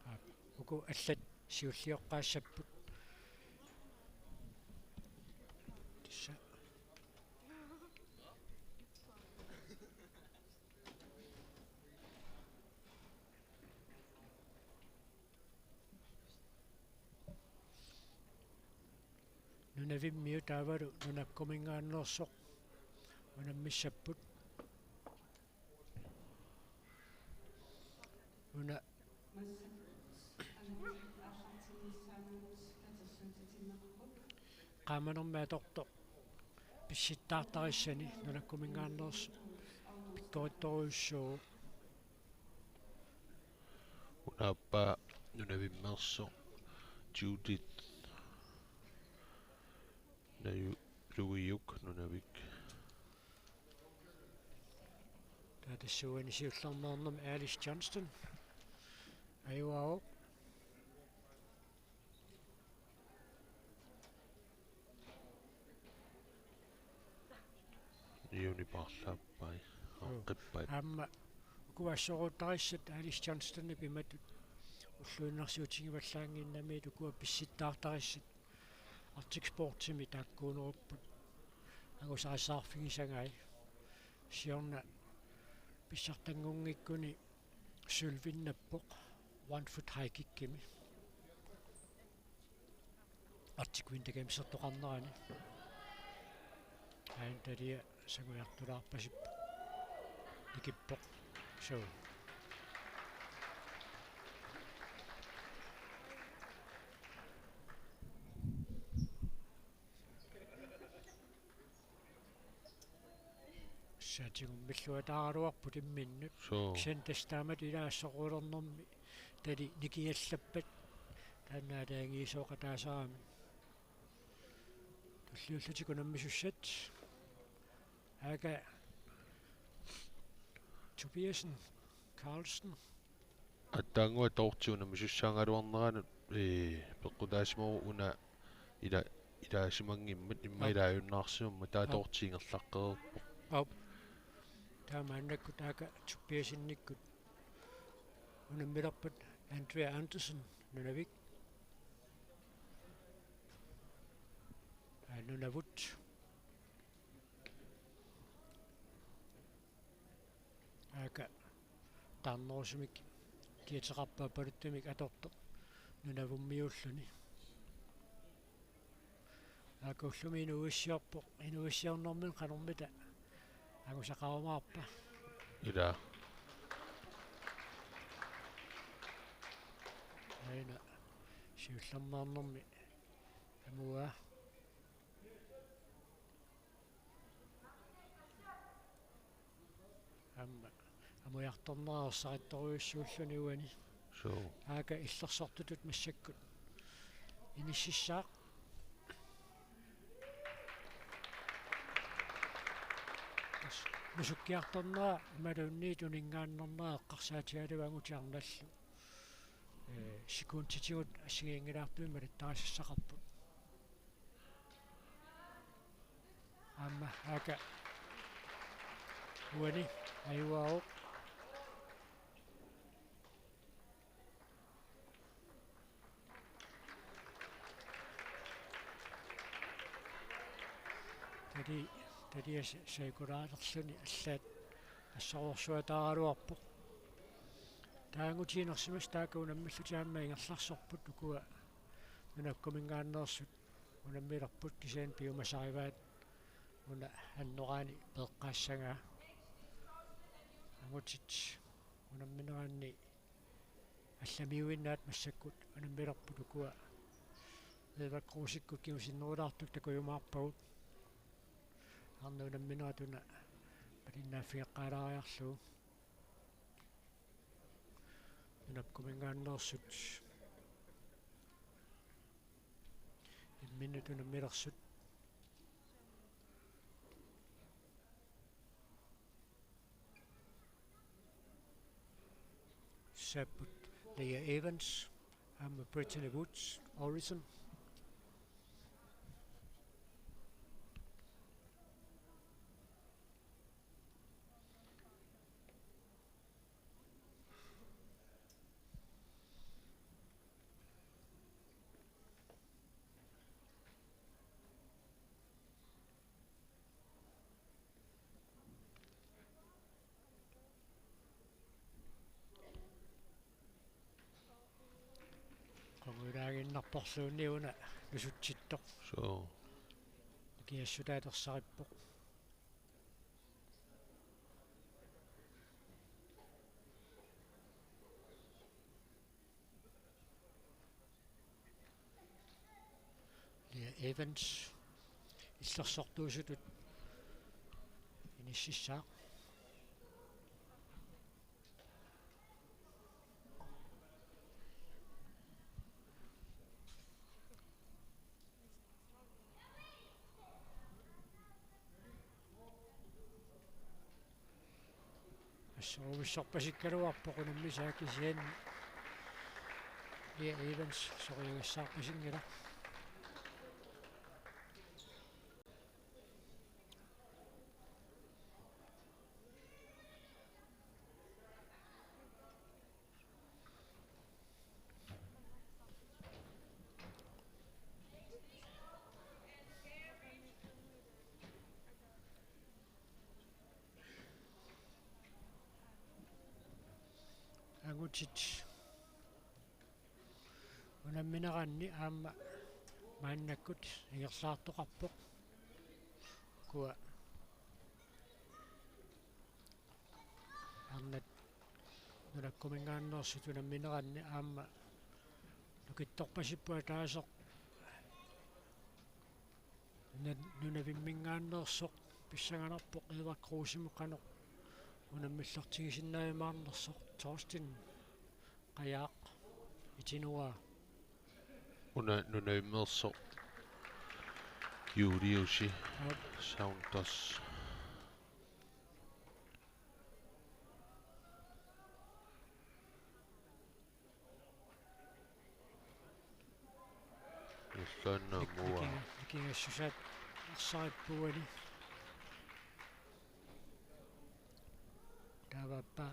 Aap, uku allat siullioqqaassapput. Tassa. Nunavimmiut taavalu Nunakkuminngaanneersoq unammissapput. Una qaamanermi atortoq pissittaartarissani Nunakkuminngaanneersoq pikkorittorujussuuvoq. Una aappaa Nunavimmeersoq Judith Naju-, Najuiuk, Nunavik. Taa tassa uani siullermeernermi Alice Johnston ajugaavoq. Niuni paarlaappai, joo, aaqqippai. Aamma ukua assoruuttarissat Alice Johnstonip imatut ulluinnarsiutigivallaannginnamiit ukua pissittaartarissat Arctic Sportsimi taakkuunerupput angusarissaarfigisagai. Siorna Pissartanngunngikkuni sølvinnappoq one foot high kickimi. Arctic Winter Gamesertoqarnerani. Aana talia sangujartulaarpasippoq. Nikippoq. Suu. Tassa tigummilluataaraluarput imminnut. Suu. Kisianni tassa taamatut ilaa assorsuulernermi tali nikiallappat taanna aalajangiisooqataasarami. Tulliullutik unammisussat. Aaka Tobiassen Carlsen. Aatsaannguaq toortiuna misussaagaluarneranut, ee, peqqutaasimavoq una ila-, ilaasimanngimmat immaqa, aap, ilaajunnaarsimammat taava, aap, toorti ingerlaqqereerpoq. Aap. Taava maannakkut taakku Tobiassenikkut unammilerpat Andrea Andersen, Nunavik. Aa, Nunavut. Aaka taarnerusumik kiateqarpoq, aappaluttumi atortoq Nunavummiuulluni. Aaka ullumi inuuissiorpoq, inuuissiornermini qanormita angusaqarumaarpa? Ilaa. Aana siullermeernermi amuaa. Aamma amujartornera ersarittorujussuulluni uani. Suu. Aaka illersortutut massakkut inississaaq. Nusukkiartornera imaluunniit uninngaannarnera eqqarsaatigalugu angutit arnallu, ee, sekunditigut assigiinngilaartumik malittarisassaqarput. Aamma aaka uani ajugaavoq. Tali-, talia sa-, saikulaarluni allaat assorsuataaraluarpoq. Taava angutit inersimasut taakku unammillutik aamma ingerlarsorput, ukua Nunakkuminngaanneersut unammilerput, kisianni piumasarivaat una annoraani peeqqaassagaa. Angutit unammineranni allamiuinnaat massakkut unammilerput, ukua Eva Kruusikkut kingusinnerulaartut takujumaarpagut. Arnat unamminerat una malinnaaffigeqqaalaariarlugu. Nunakkuminngaanneersut imminnut unammilersut. Saapput Leah Evans aamma Brittany Woods, Origin. Qungujulaaginnarporluunniit una nusutsittoq. Suu. Nikiassutaat ersarippoq. Leah Evans illersortuusutut inississaaq. Assoruvissorpasikkaluarpoq unammisaa, kisianni Leah Evans soriagassaarpasinngilaq. Angutit unammineranni aamma maannakkut ingerlaartoqarpoq. Ukua arnat nunakkuminngaanneersut unammineranni aamma nukittorpasipput ataaseq nuna-, nunavimminngaanneersoq pissanganarpoq Edvard Krusemut qanoq unammillertigisinnaajumaarnersoq. Thorsten Qajaaq, Itinua. Una nunavimmeersoq Juliusi. Aap. Saunders. Illuanna Nik-, mua. Nikinga-, nikingassusaat arsarippuani. Taavappa.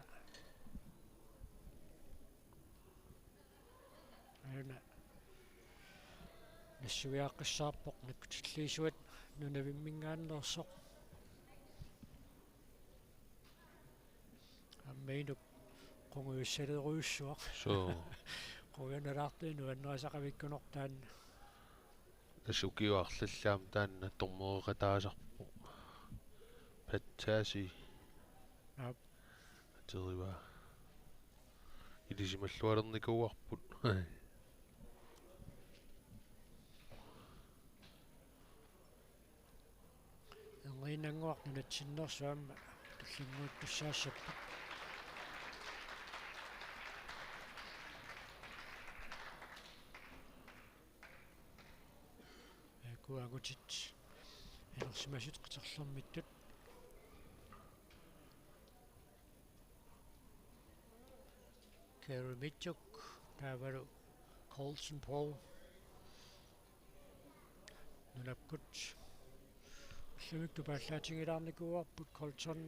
Aana nassuiaaqqissaarpoq nakkutilliisuat nunavimminngaanneersoq. Aamma inuk qungujussalerujussuaq. Suu. Qujanalaartoq nuannerisaqavikkunoq taanna. Tassa ukiut arlallit aamma taanna dommereqataasarpoq. Patsasi. Aap. Ateriva. Ilisimallualernikuuarput. Erniinnannguaq nunatsinneersut aamma tullinnguuttussaassapput. Ukua angutit inersimasut qiterlermittut. Kerry Mitchuk, taavalu Colson Paul. Nunakkut ullumikkut tupaallaatinngilluinnarnikuuarput Colson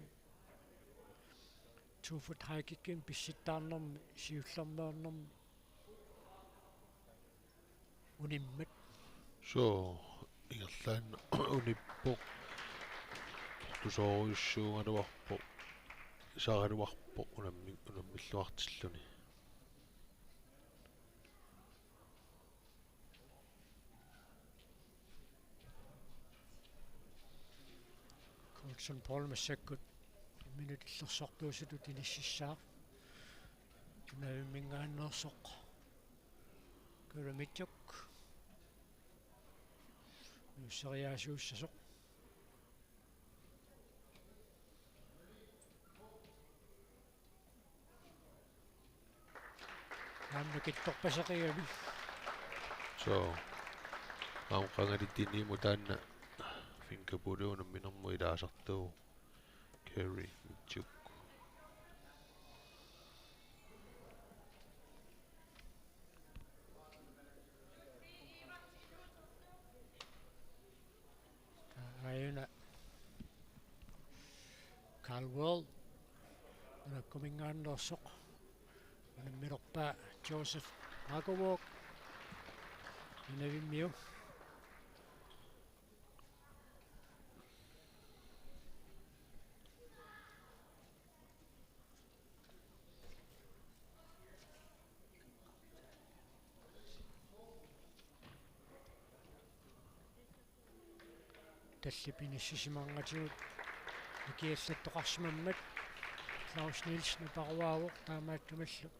two foot high kickimik pissittaarnermi siullermeernermi unimmat. Suu, ingerlaannaq unippoq. Tusoorujussuugaluarpoq. Isaraluarpoq unammi-, unammilluartilluni. Colson Paul massakkut minut illersortuusutut inississaaq. Nunavimminngaanneersoq Kerry Mitchuk. Nuusseriaasuussasoq. Aamma nukittorpaseqigami. Suu. Aamma qangali tiniimut taanna fingerpullip unamminermut ilaasartuuvoq. Kerry Mitchuk. Aajuna Carl World, nunakkuminngaanneersoq, unammilerpaa Joseph Nagovork, nunavimmiu. Tallip inissisimanngatigut nikiallattoqarsimammat Claus Nielsen aparuaavoq taamaattumillu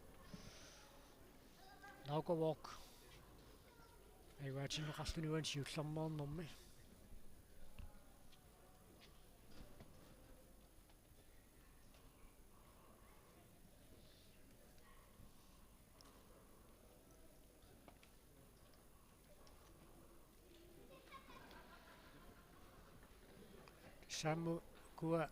Nagovork ajugaatsinneqarluni uani siullermeernermi. Sammu kua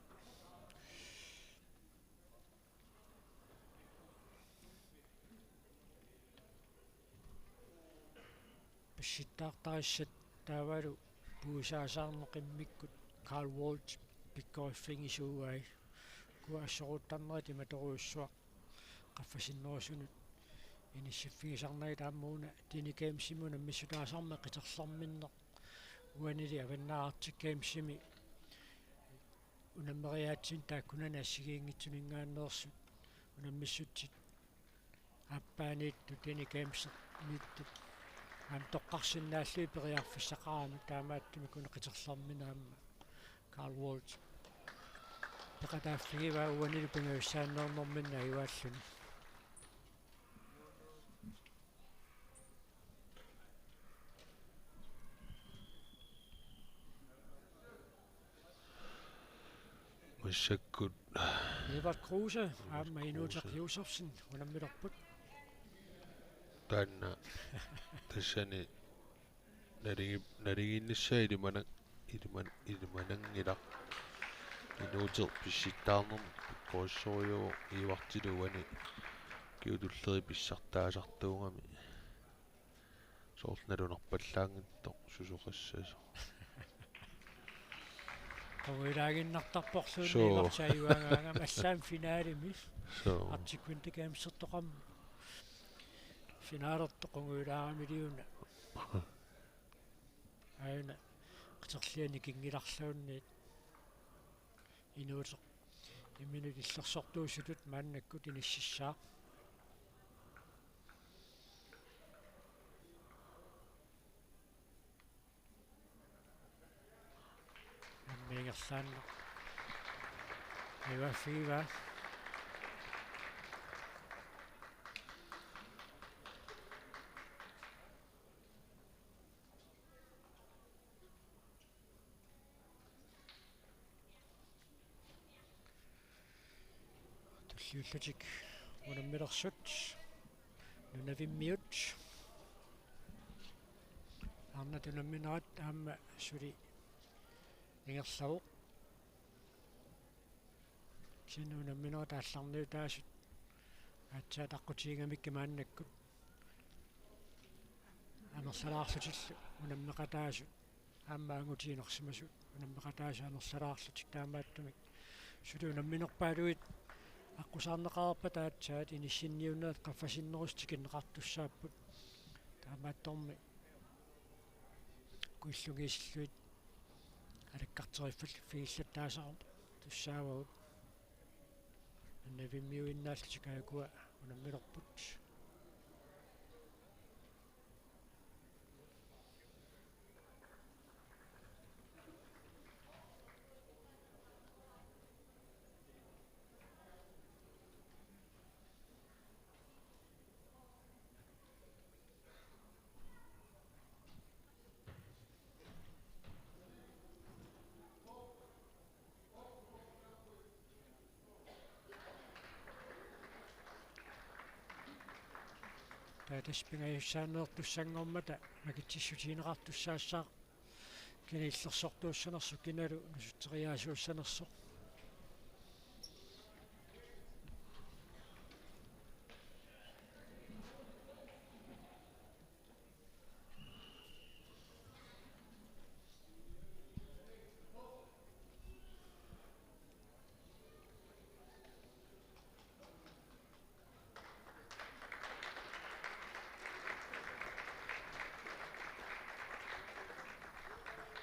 pissittaartarissat taavalu puisaasaarneq immikkut Carl World pikkoriffigisuugai. Kua assoruttarnerit imatorujussuaq qaffasinnerusunut inissiffigisarnagit aamma una Teenage Gamesimi unammissutaasarmat qiterlerminneq. Uanili Avannaata Arctic Gamesimi unammeriaatsit taakkunani assigiinngitsuninngaanneersut unammissutsit Aappaaniittut Tini Games-imiittut aamma toqqarsinnaallugit periarfissaqarami, taamaattumik una qiterlermini aamma Carl Wall peqataaffigivaa uanilu pingajussaanneernerminni ajugaalluni. Massakkut Edvard Kruse aamma Edvard Inuuteq Kruse. Josefsen unammilerput. Taanna tassani naligi-, naligiinnissaa ilimana-, iliman-, ilimananngilaq. Inuuteq pissittaarnermut pikkorissorujuuvoq, Edvardilu uani kingullermi pissartaasartuugami. Soorlu nalunarpallaanngitsoq susoqassasoq. Qungujulaaginnartarporluunniit. Suu. Ivarsajuagaangama allaammi finalemi. Suu. Arctic Winter Games-ertoqarmat finalertoq qungujulaaramiliuna. Aajuna qiterliani kingilarluunniit. Inuuteq imminut illersortuusutut maannakkut inississaaq. Nammiingerlaannaq. Ajugaaffigivaat. Tulliullutik unammilersut nunavimmiut. Arnat unamminerat aamma suli ingerlavoq. Kisianni unamminerat aallarniutaasut aatsaat aqqutigigamikku maannakkut amerlalaarlutillu unammeqataasut aamma angutiinersimasut unammeqataasut amerlalaarlutik, taamaattumik suli unamminerpaaluit aqqusaarneqareerpata aatsaat inissinniunnerit qaffasinnerusut tikinneqartussaapput. Taamaattormi kuillungiisillugit alakkarteriffigilaattaasartussaavagut. Nunavimmiuinnaallutik aajukua unammilerput. Taava tassa pingajussaanneertussanngormata makitsissutigineqartussaassaaq kina illersortuussanersoq kinalu nusutseriaasuussanersoq.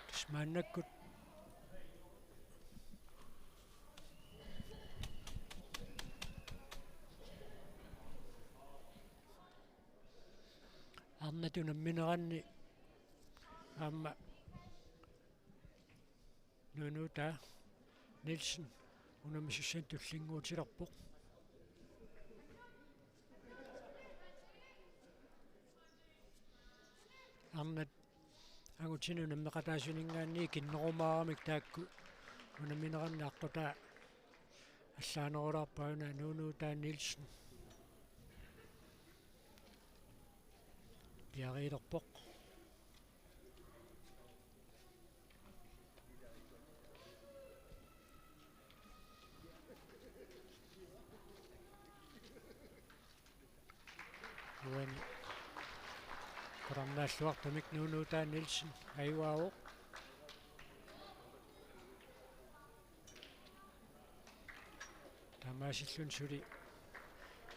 Tassa maannakkut arnat unammineranni aamma Nunuutaa Nielsen unammisussanik tullinnguutilerpoq. Arnat angutinik unammeqataasuninngaanniit kinnerumaaramik taakku unammineranni aqqutaa allaanerulaarpaa una Nunuutaa Nielsen. Piariilerpoq. Uani qularnaalluartumik Nunuutaa Nielsen ajugaavoq. Taamaasilluni suli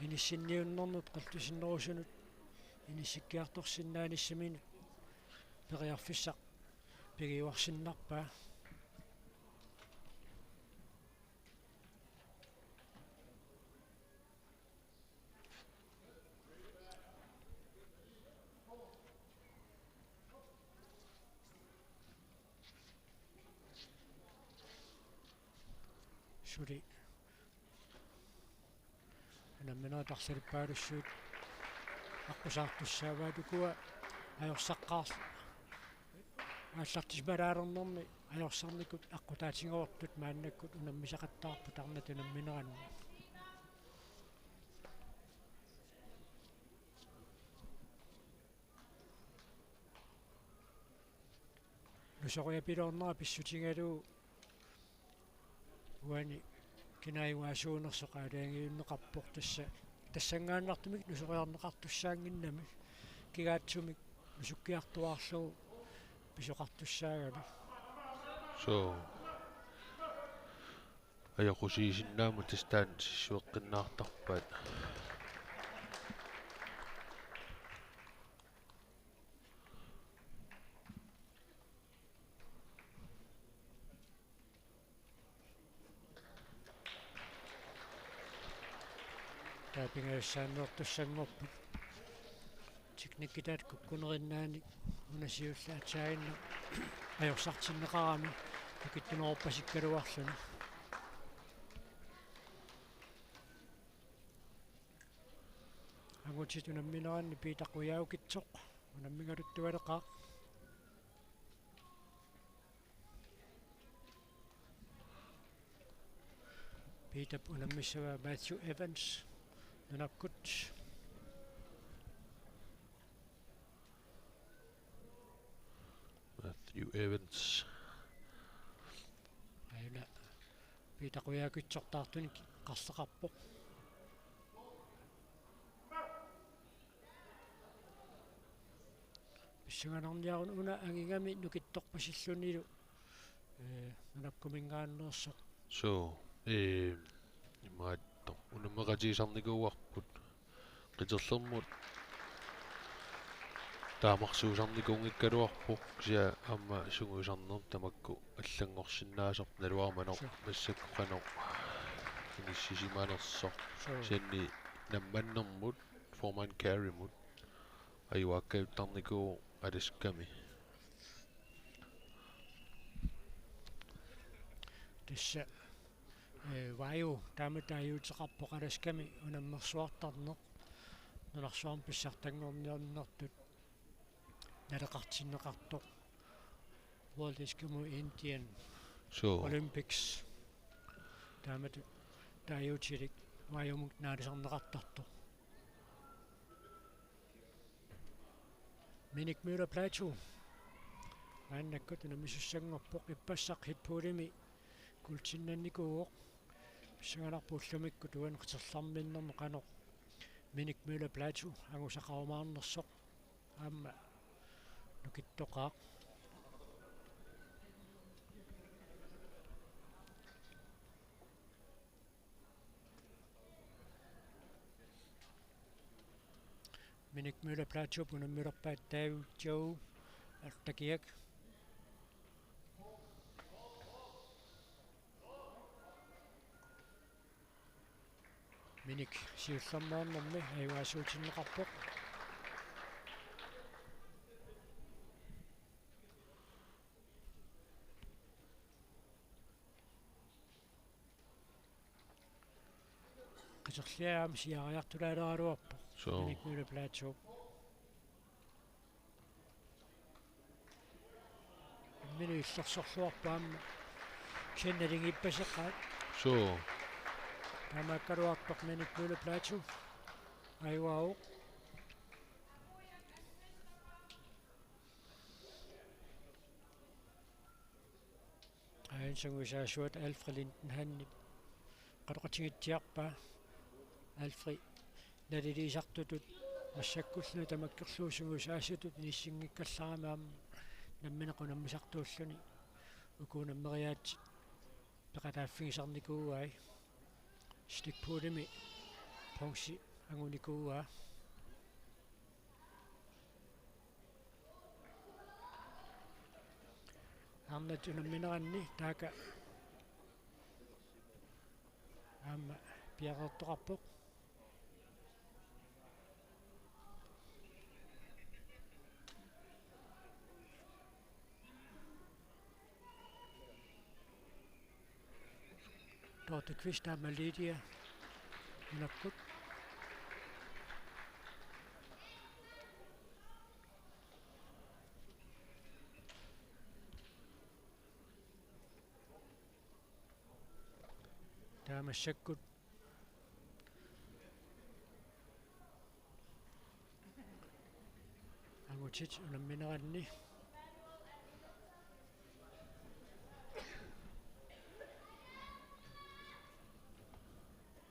inissinniunnernut qiltusinnerusunut inissikkiartorsinnaanissaminut periarfissaq pigiuarsinnarpaa. suli unamminerit arlalippaalussuit aqqusaartussaavaat. Ukua ajorsaqqaar-, aallartisimaalaalernermi ajorsarnikut aqqutaatigoortut maannakkut unammisaqattaarput arnat unammineranni. Nusoriapiloornera pissutigalugu uani kinaasuunersoq aalajangiunneqarpoq, tassa tassanngaannartumik nusoriarneqartussaannginnami, kigaatsumik nusukkiartuaarlugu pisoqartussaagami. Suu. Ajoqusiisinnaammat tassa taanna sissueqqinnaartarpaat. Taava pingajussaanneertussanngorput. Teknikkitaat kukkunerinnaanik una siulleq aatsaannguaq ajorsartinneqarami nukittunerorpasikkaluarluni. Angutit unammineranni Peter Qujaukitsoq unammigaluttualeqaaq. Peterip unammissavaa Matthew Evans nunakkut. Matthew Evans. Aajuna Peter Qujaukitsoq taartunik qarleqarpoq. Pissanganarniaruni una angigami nukittorpasillunilu, ee, nunakkuminngaanneersoq. Suu, ee, imaattoq unammeqatigisarnikuuarput. Qiterlermut taamarsuusarnikuunngikkaluarpoq, kisianni aamma sungiusarnermut tamakku allanngorsinnaasoq, naluara manoq, suu, massakkut qanoq inissisimanersoq. Suu. Kisianni nammannermut Foreman Carrymut ajuaakkajuttarnikuuvoq Alaskami. Tassa, ee, Vayu taamatut taaguuteqarpoq Alaskami unammersuartarneq, nunarsuarmi pissartanngorniarnertut naleqartinneqartoq World Eskimo Indian, suu, Olympics. Taamatut taaguutilik Vayumut naalisarneqartartoq. Minik Møller Platou maannakkut unammisussanngorpoq, ippassaq headpoolimi kuultinnannikuuvoq. Pissanganarpoq ullumikkut uani qiterlerminnermi qanoq Minik Møller Platou angusaqarumaarnersoq aamma nukittoqaaq. Minik Møller Platou unammilerpaat David Joe Artakiak. Minik siullermeernermi ajugaasuutinneqarpoq. Qiterliaamik siaariartulaaleraluarpoq. Suu. Minik Møller Platou. Imminut illersorluarpoq aamma. Kisianni naligiippaseqaat. Suu. Taamaakkaluartoq Minik Møller Platou ajugaavoq. Aajuna sungiusaasuata Alfred Lindenhanni qanoq ateqatigiitsiarpaa. Alfred naliliisartutut massakkullu tamakkerlugu sungiusaasutut inissinngikkallarami aamma nammineq unammisartuulluni uku unammeriaatsit peqataaffigisarnikuuai. Stikpuulimi bronze angunikuuaa. Arnat unammineranni taakku aamma piareertoqarpoq. Fish taama Lydia. Nunakkut. Taava massakkut angutit unammineranni.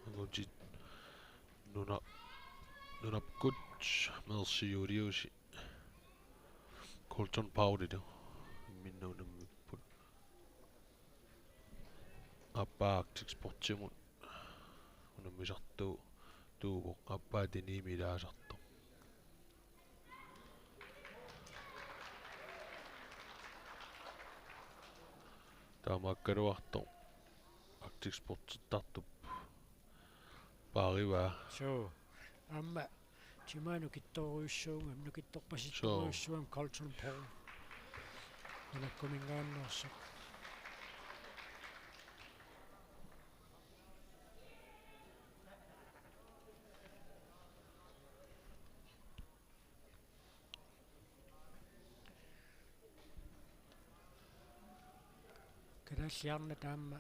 Angutit nuna-, nunakkut Mercy Juliusi Colton Paulilu imminnut unammipput. Aappaa Arctic Sportsimut unammisartuuvoq, aappaa Denimi ilaasartoq. Taamaakkaluartoq Arctic Sportsittartup paarivaa. Suu. Aamma timaanut nukittorujussuugami, nukittorpasittorujussuugami Colton Paul. Nunakkuminngaanneersoq. Kalaallit arnat aamma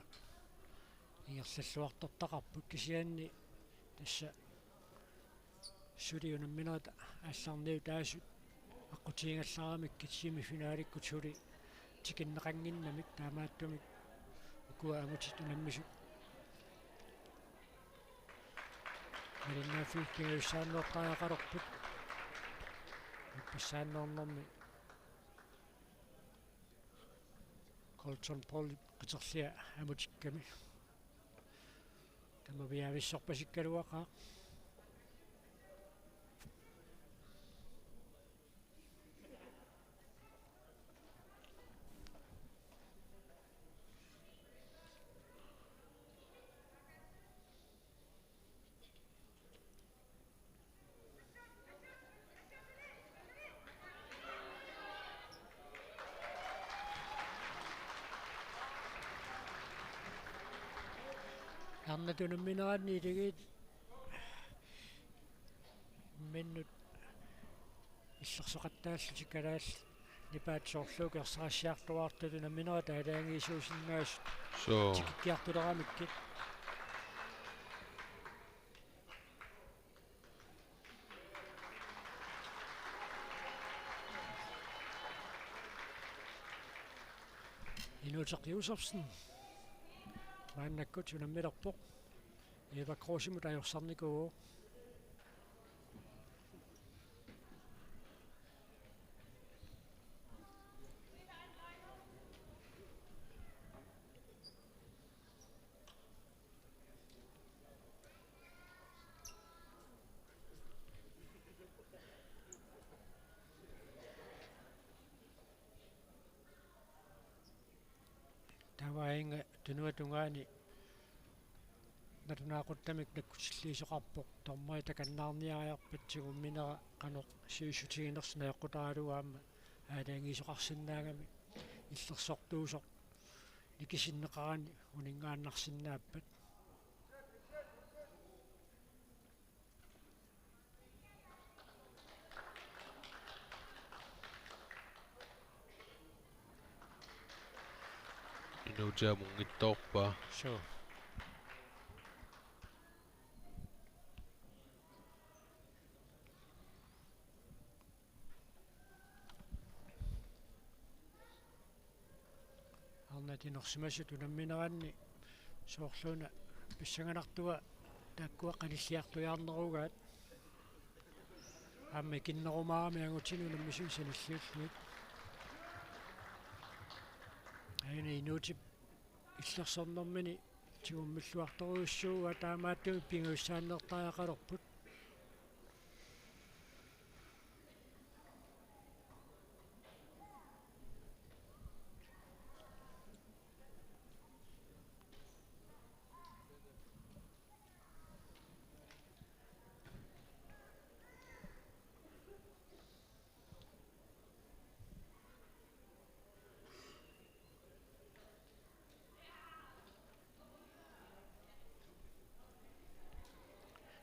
ingerlalluartortaqarput, kisianni tassa suli unamminerit aallarniutaasut aqqutigigallaramikkit semifinaalikkut suli tikinneqannginnamik, taamaattumik ukua angutit unammisut malinnaaffiit pingajussaannuartariaqalerput. Uppassaannernermi Colton Paul qiterlia amutikkami. Tamaviaavissorpasikkaluaqaaq. Arnat unammineranni iligiit imminnut illersoqattaallutik kalaallit nipaat soorlu ukiorsaarsiartuaartut unamminerat aalajangiisuusinnaasut. Suu. Tikikkiartuleramikkit. Inuuteq Josefsen maannakkut unammilerpoq. Eva Kreutzimut ajorsarnikuuvoq. Taava aajuna tunuata tungaani nalunaaquttamik nakkutilliisoqarpoq, dommerit takannaarniariarput tigumminera qanoq sivisutiginersoq najoqqutaralugu aamma aalajangiisoqarsinnaagami illersortuusoq nikisinneqarani uninngaannarsinnaappat. Inuutia munngitsoorpaa. Suu. Arnat inersimasut unammineranni soorluuna pissanganartua taakkua qanilliartujaarnerugaat. Aamma ikinnerumaarami angutini unammisut sanilliullugit. Aajuna inuutip illersornermini tigummilluartorujussuuvoq, taamaattumik pingajussaannertariaqalerput.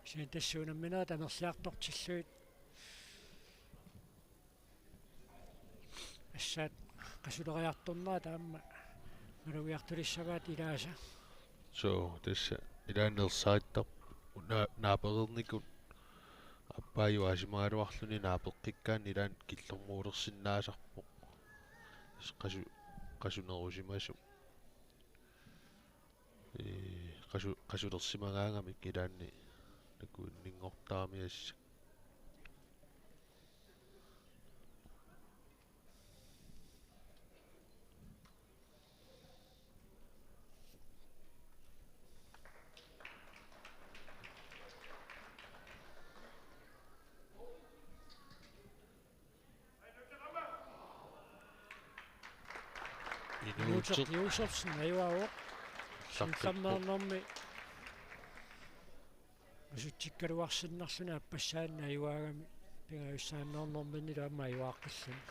Kisianni tassa unamminerit amerliartortillugit. Assaat qasuleriartornerat aamma malugiartulissavaat ilaasa. Suu, tassa ilaanni ersarittarput na-, naapereernikut aappaajuaasimagaluarluni naapeqqikkaanni ilaanni killormuulersinnaasarpoq. Tassa qasu-, qasunerusimasoq. Ee, qasu-, qasulersimagaangamik ilaanni nakuinninngortarami assak. Inuuteq Josefsen ajugaavoq. Siullermeernermi masutsikkaluarsinnarluni aappassaanni ajugaagami pingajussaanneernerminnilu aamma ajugaaqqilluni.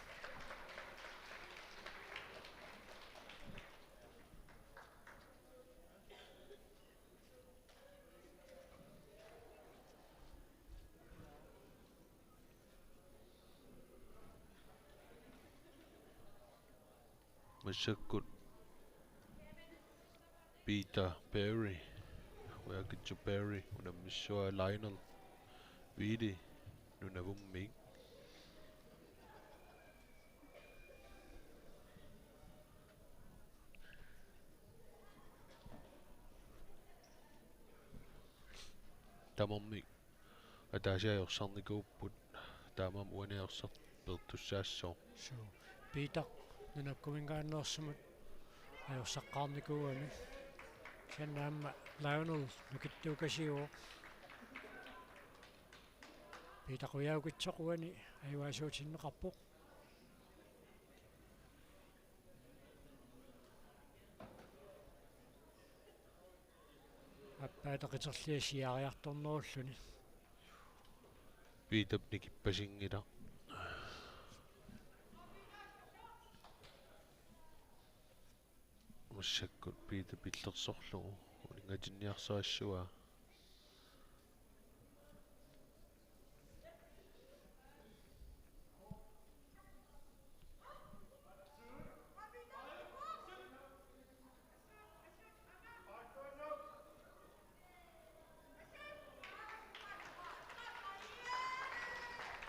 Massakkut Peter Perry, Ujakitsu Perry, unammissuaa Lionel Viili Nunavummiit. Tamarmik ataaseq ajorsarnikuupput, taamaammat uani ajorsartoq peertussaassooq. Suu. Peter nunakkuminngaanneersumut ajorsaqqaarnikuugami. Kisianni aamma Lionel nukittuukasiuvoq. Peter Qujaukitsoq uani ajugaasuutinneqarpoq. Aappaa qiterlia siaariartornerulluni. Peterip nikippasinngilaq. Massakkut Peter pillersorlugu uninngatinniarsarissavaa.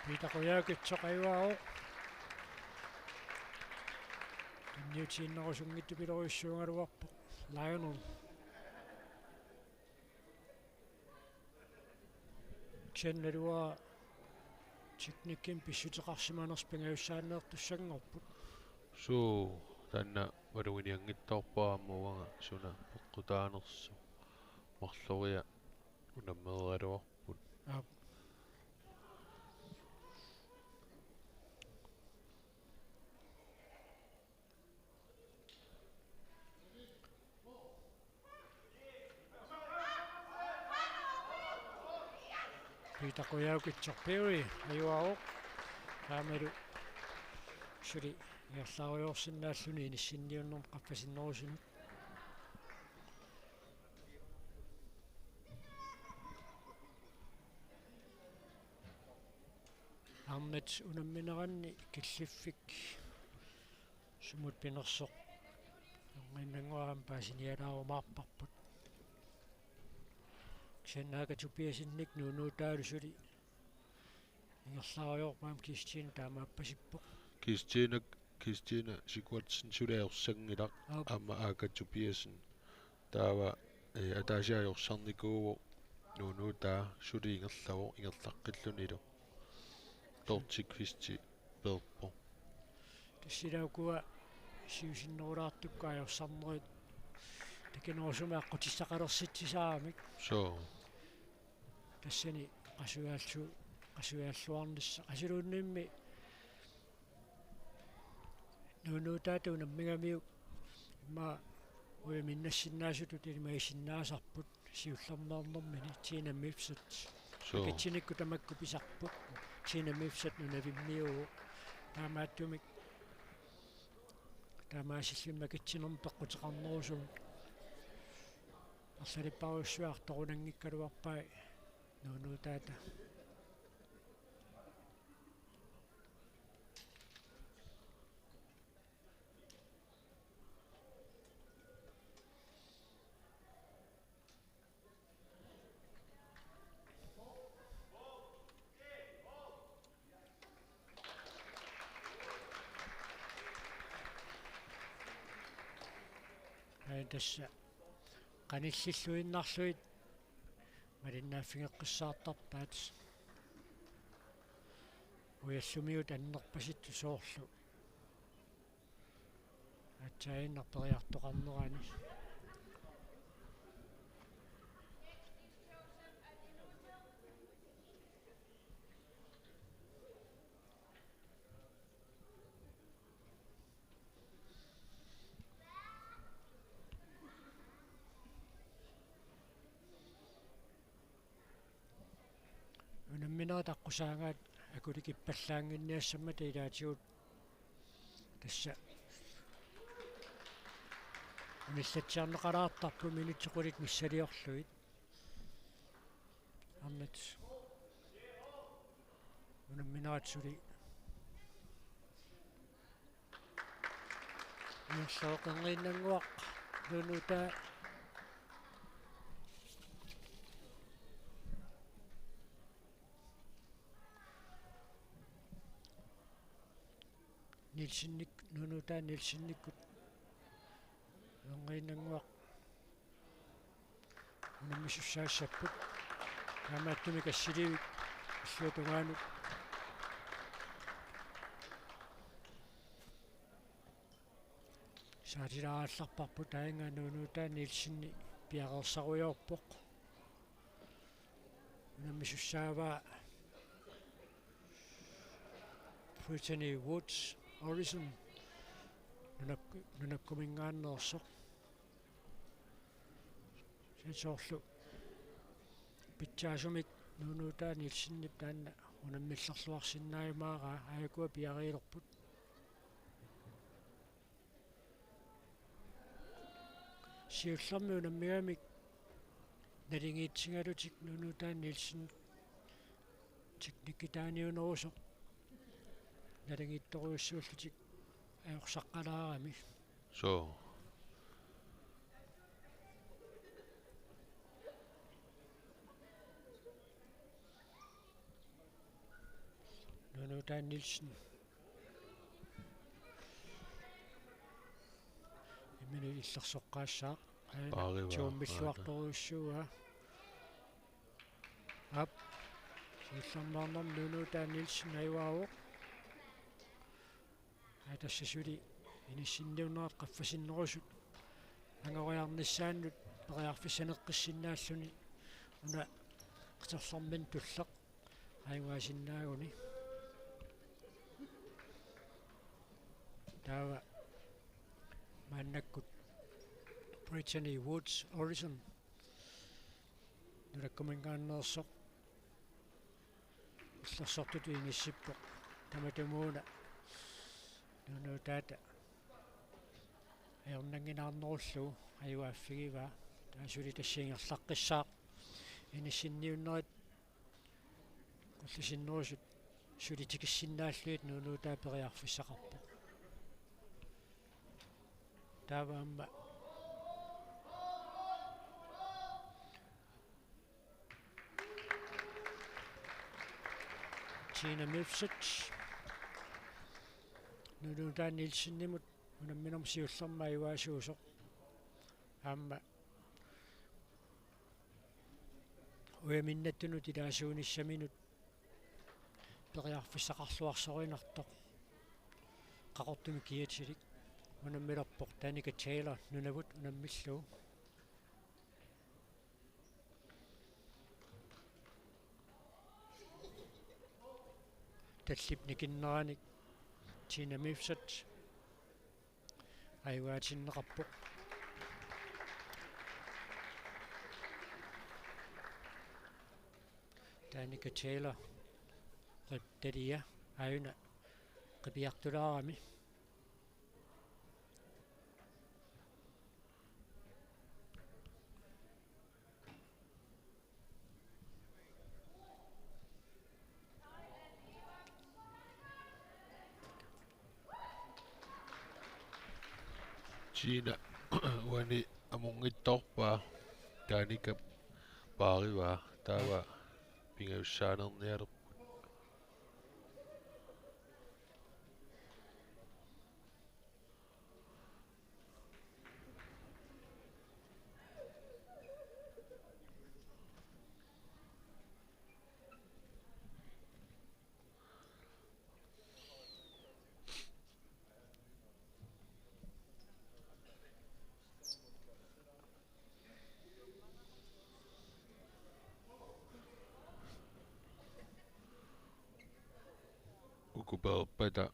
Peter Qujaukitsoq ajugaavoq. Tunniutiinnerusunngitsupilorujussuugaluarpoq Lionel. Kisianni naluara teknikkimik pissuteqarsimanersoq pingajussaanneertussanngorput. Suu, taanna maluginianngitsoorpara aamma uanga suna peqqutaanersoq. Marloria unammereeraluarput. Aap. Peter Qujaukitsoq Perry ajugaavoq. Taamalu suli ingerlaarujoorsinnaalluni inissinniunnermut qaffasinnerusunut. Arnat unammineranni killiffik sumut pinersoq erniinnannguaq aamma paasinialaarumaarparput. Kisianni Aaka Tobiassenip nuunuutaalu suli ingerlaarujoorpoq aamma Kirstine taamaappasippoq. Kirstine, Kirstine Sigurdsen suli ajorsanngilaq. Aap. Aamma Aaka Tobiassen. Taava, eh, ataaseq ajorsarnikuuvoq nuunuutaa suli ingerlavoq ingerlaqqillunilu. Dorthe Kvist peerpoq. Tassa ila ukua siusinnerulaartukkut ajorsarnerit takinerusumik aqqutissaqalersitsisaaramik. Suu. Tassani qasuiaallu-, qasuiaalluarnissaq. Qasuluunniimmi nuunuutaata unammigamiuk immaqa uiminnassinnaassutut ilimagisinnaasarput siullermeernermini Tina Mifsud. Suu. Akitsinikkut tamakku pisarput. Tina Mifsud nunavimmiuuvoq. Taamaattumik taamaasilluni akitsinermut peqquteqarnerusumik arlalipparujussuit artorunanngikkaluarpai. Nuunuutaata. Ai, tassa qanillilluinnarlugit malinnaaffigeqqissaartarpaat. Ujallumiut annerpasittut soorlu aatsaannguaq periartoqarnerani. Unamminerit aqqusaagaat akulikippallaannginniassammata ilaatigut tassa unillatsiarneqalaartarput minutsit qulit missiliorlugit. Arnat unamminerat suli ingerlaqqinngiinnannguaq Nuunuutaa. Nielsenik, Nuunuutaa Nielsenikkut erngiinnannguaq unammisussaassapput. Taamaattumik Assiliivik illuatungaanut saatilaarallarparput, taanna Nuunuutaa Nielsen piareersarujoorpoq. Unammisussaavaa Brittany Woods Orison nunak-, nunakkuminngaanneersoq. Sen soorlu pitsaasumik Nuunuutaa Nielsenip taanna unammillerluarsinnaajumaaraa, aajukua piareerput. Siullermik unammigamik naligiitsigalutik Nuunuutaa Nielsen teknikkitaaniunerusoq naligiittorujussuullutik ajorsaqqalaarami. Suu. Nuunuutaa Nielsen. Imminut illersoqqaassaaq. Aana paarivaa, tuummilluartorujussuuaa. Aap. Siullermeernermi Nuunuutaa Nielsen ajugaavoq. Aa, tassa suli inissinniunnerat qaffasinnerusut angoriarnissaannut periarfissaneqqissinnaalluni una qiterlermini tulleq ajugaasinnaaguni. Taava maannakkut Brittany Woods Orison nunakkuminngaanneersoq illersortutut inissippoq. Tamatumuuna Nuunuutaata ajornannginnerullugu ajugaaffigivaa. Taava suli tassa ingerlaqqissaaq inissinniunnerit qullisinnerusut suli tikissinnaallugit Nuunuutaa periarfissaqarpoq. Taava aamma Tina Mifsud Nuunuutaa Nielsenimut unamminermi siullermik ajugaasuusoq. Aamma ujaminnattunut ilaasuunissaminut periarfissaqarluarsorinartoq Qaqortumi kiatilik unammilerpoq Danica Taylor nunavut unammillugu. Tallip nikinneranik Tina Mifsud ajugaatinneqarpoq. Danica Taylor qiptalia aajuna qipiartulaarami. Kina uani amunngitsoorpaa, Danikap paarivaa, taava pingajussaanernialerput. Uku peerpata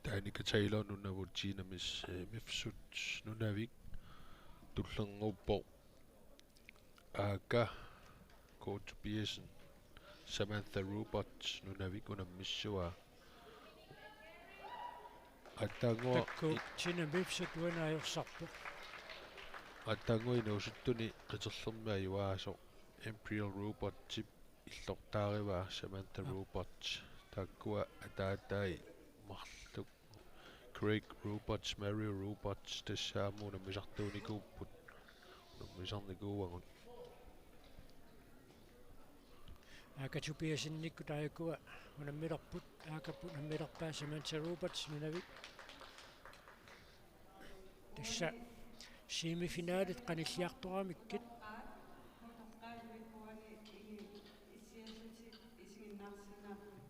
Danica Taylor nunavut, Tina Mis-, eh, Mifsud Nunavik, tullinnguuppoq Aaka K. Tobiassen, Samantha Roberts Nunavik unammissavaa. Aatsaannguaq Taakku i- Tina Mifsud uani ajorsarpoq. Aatsaannguaq inuusuttuni qiterlermi ajugaasoq Embriel Robertsip illortaarivaa Samantha Aa. Roberts. Taakkua ataatai marluk Craig Roberts, Mario Roberts, tassa aamma unammisartuunikuupput. Unammisarnikuuagut. Aaka Tobiassenikkut taakku unammilerput, Aakap unammilerpaa Samantha Roberts Nunavik. Tassa semifinalit qanilliartoramikkit.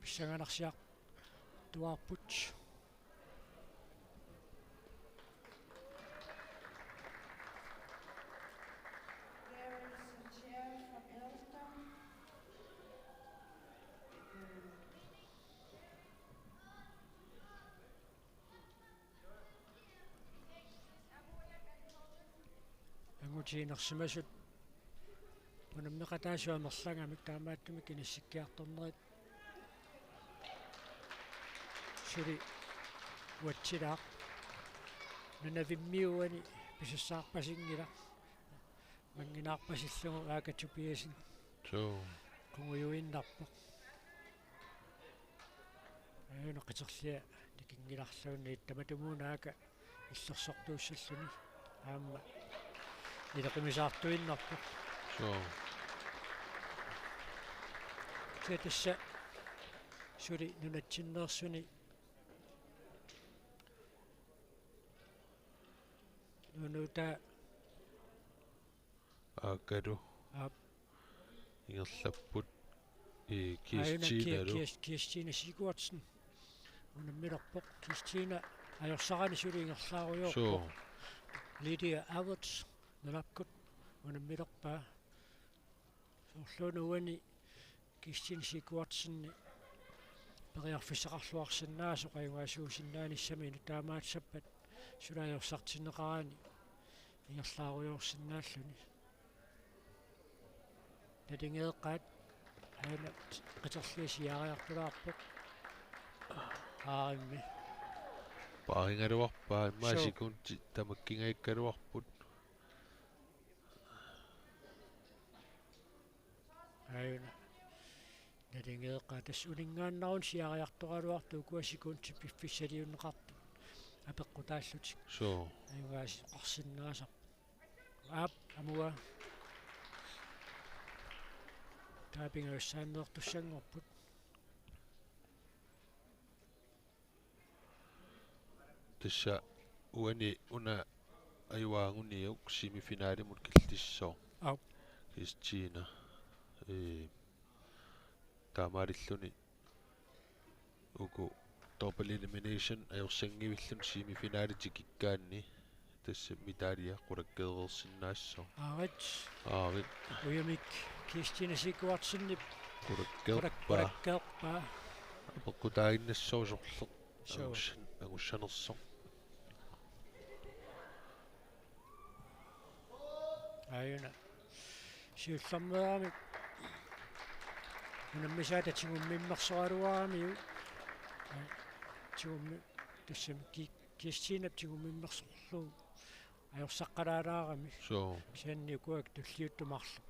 Pissanganarsiartuaarput. Angutiinersimasut unammeqataasut amerlagamik, taamaattumik inissikkiartornerit suli uatsilaaq. Nunavimmi uani pisassaarpasinngilaq. Manngiinnaarpasillugu Aaka Tobiassen. Suu. Qungujuinnarpoq. Aajuna qiterlia nikinngilarluunniit tamatumuuna Aaka illersortuussalluni aamma ileqimisaartuinnarpoq. Suu. Kisianni tassa suli nunatsinneersuni nuunuutaa Aakalu. Aap. Ingerlapput, ii, aajuna Ki-, Kirstinalu. Kirst-, Kirstina Sigurdsen. Unammilerpoq Kirstina ajorsarani suli ingerlaarujoorpoq. Suu. Lydia Averts, Nalakkut, unammilerpaa. Soorluuna uani Kirstina Sigurdsen periarfissaqarluarsinnaasoq ajugaasuusinnaanissaminnut, taamaassappat suli ajorsartinneqarani ingerlaarujoorsinnaalluni. Nalingeeqqaat aajuna qiterlia siaariartulaarpoq. Aarimmi. Paarigaluarpaa immaqa. Suu. Sekundit tamakkigaluarput. Aajuna. Nalingeeqqaat tassa uninngaannaruni siaariartoraluartut ukua sekundit piffissaliunneqartut apeqqutaallutik. Suu. Ajugaasoqarsinnaasarput. Aap, amua. Taava pingajussaanneertussanngorput. Tassa uani una ajugaanguniuk semifinalimut killissaaq. Aap. Kirstina. Ee, taamaalilluni uku double elimination ajorsanngivilluni semifinali tikikkaanni tassa medalje qulakkeereersinnaassaaq. Aarit. Aarit. Ujumik Kirstina Sigurdsenip qulakkeerpaa. Qulak-, qulakkeerpaa. Apeqqutaaginnassaaq sorleq. Suu. Angussan-, angussanersoq. Aajuna. Siullermeerami unammisaata tigummimmersoraluaramiuk. Tigummi-, tassami Ki-, Kirstinap tigummimmersorlugu ajorsaqqalaalaarami. Suu. Kisianni ukuakka tulliuttut marluk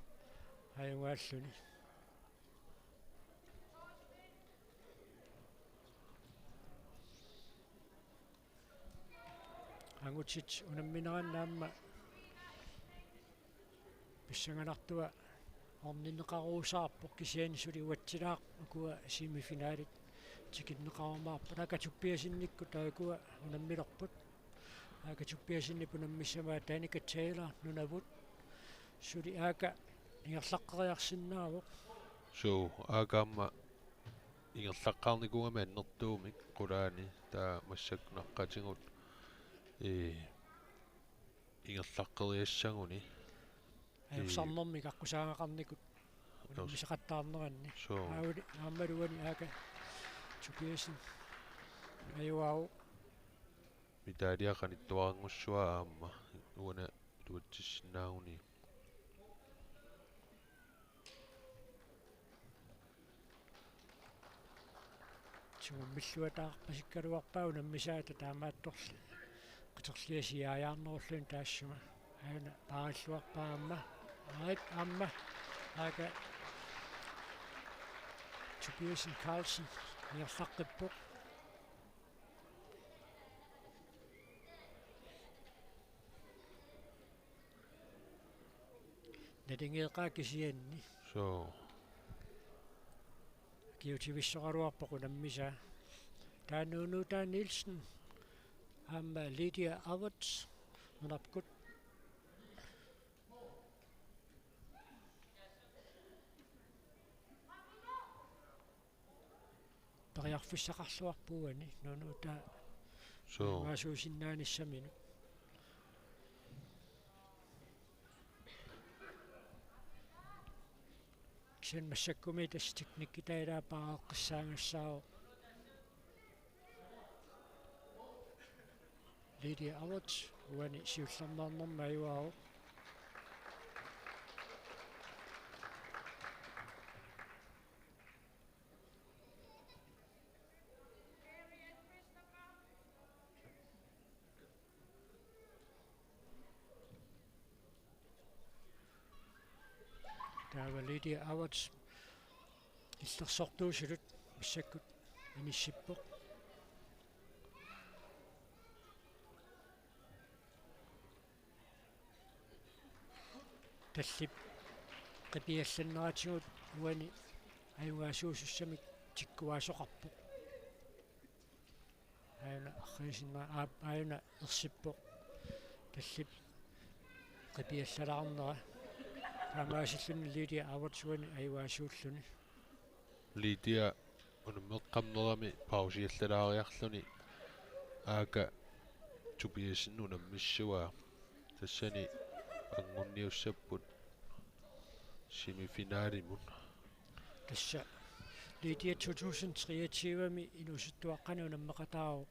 ajugaalluni. Angutit unammineranni aamma pissanganartua orninneqarusaarpoq, kisianni suli uatsilaaq ukua semifinalit tikinneqarumaarput. Aaka Tobiassenikkut taakku unammilerput. Aaka Tobiassenip unammissavaat Danica Taylor Nunavut. Suli Aaka ingerlaqqeriarsinnaavoq. Suu, Aaka aamma ingerlaqqaarnikuugami annertuumik qulaani, taava massakkut naqqatigut, ee, ingerlaqqeriassaguni. Ajorsarnermik aqqusaagaqarnikut unammisaqattaarneranni. Suu. Aammalu uani Aaka Tobiassen ajugaavoq. Medalje qanittuaranngussuaa aamma uani iluatsissinnaaguni. Tigummilluataarpasikkaluarpaa unammisaata, taamaattorli qiterliasiaajaarnerulluni taassuma. Aana paarilluarpaa aamma. Aarit aamma. Aaka Tobiassen Carlsen ingerlaqqippoq. Nalingeeqaa kisianni. Suu. Kiutivissoraluarpoq unammisaa. Taava Nuunuutaa Nielsen aamma Lydia Averts nunarput. Periarfissaqarluarpoq uani Nuunuutaa. Suu. Ajugaasuusinnaanissaminut. Kisianni massakkummi tassa teknikkitaa ilaa paareqqissaagassaavoq. Lydia Averts uani siullermeernermi ajugaavoq. Taava Lydia Averts illersortuusulut massakkut inissippoq. Tallip qipiallanneratigut uani ajugaasuusussamik tikkuaasoqarpoq. Aajuna arriisinna-, aap, aajuna ersippoq. Tallip qipiallalaarnera. Taamaasilluni Lydia Averts uani ajugaasuulluni. Lydia unammeqqammerami pausiallalaariarluni Aaka Tobiassen unammissavaa. Tassani angunniussapput semifinalimut. Tassa Lydia to tusind treogtyve-mi inuusuttuaqqani unammeqataavoq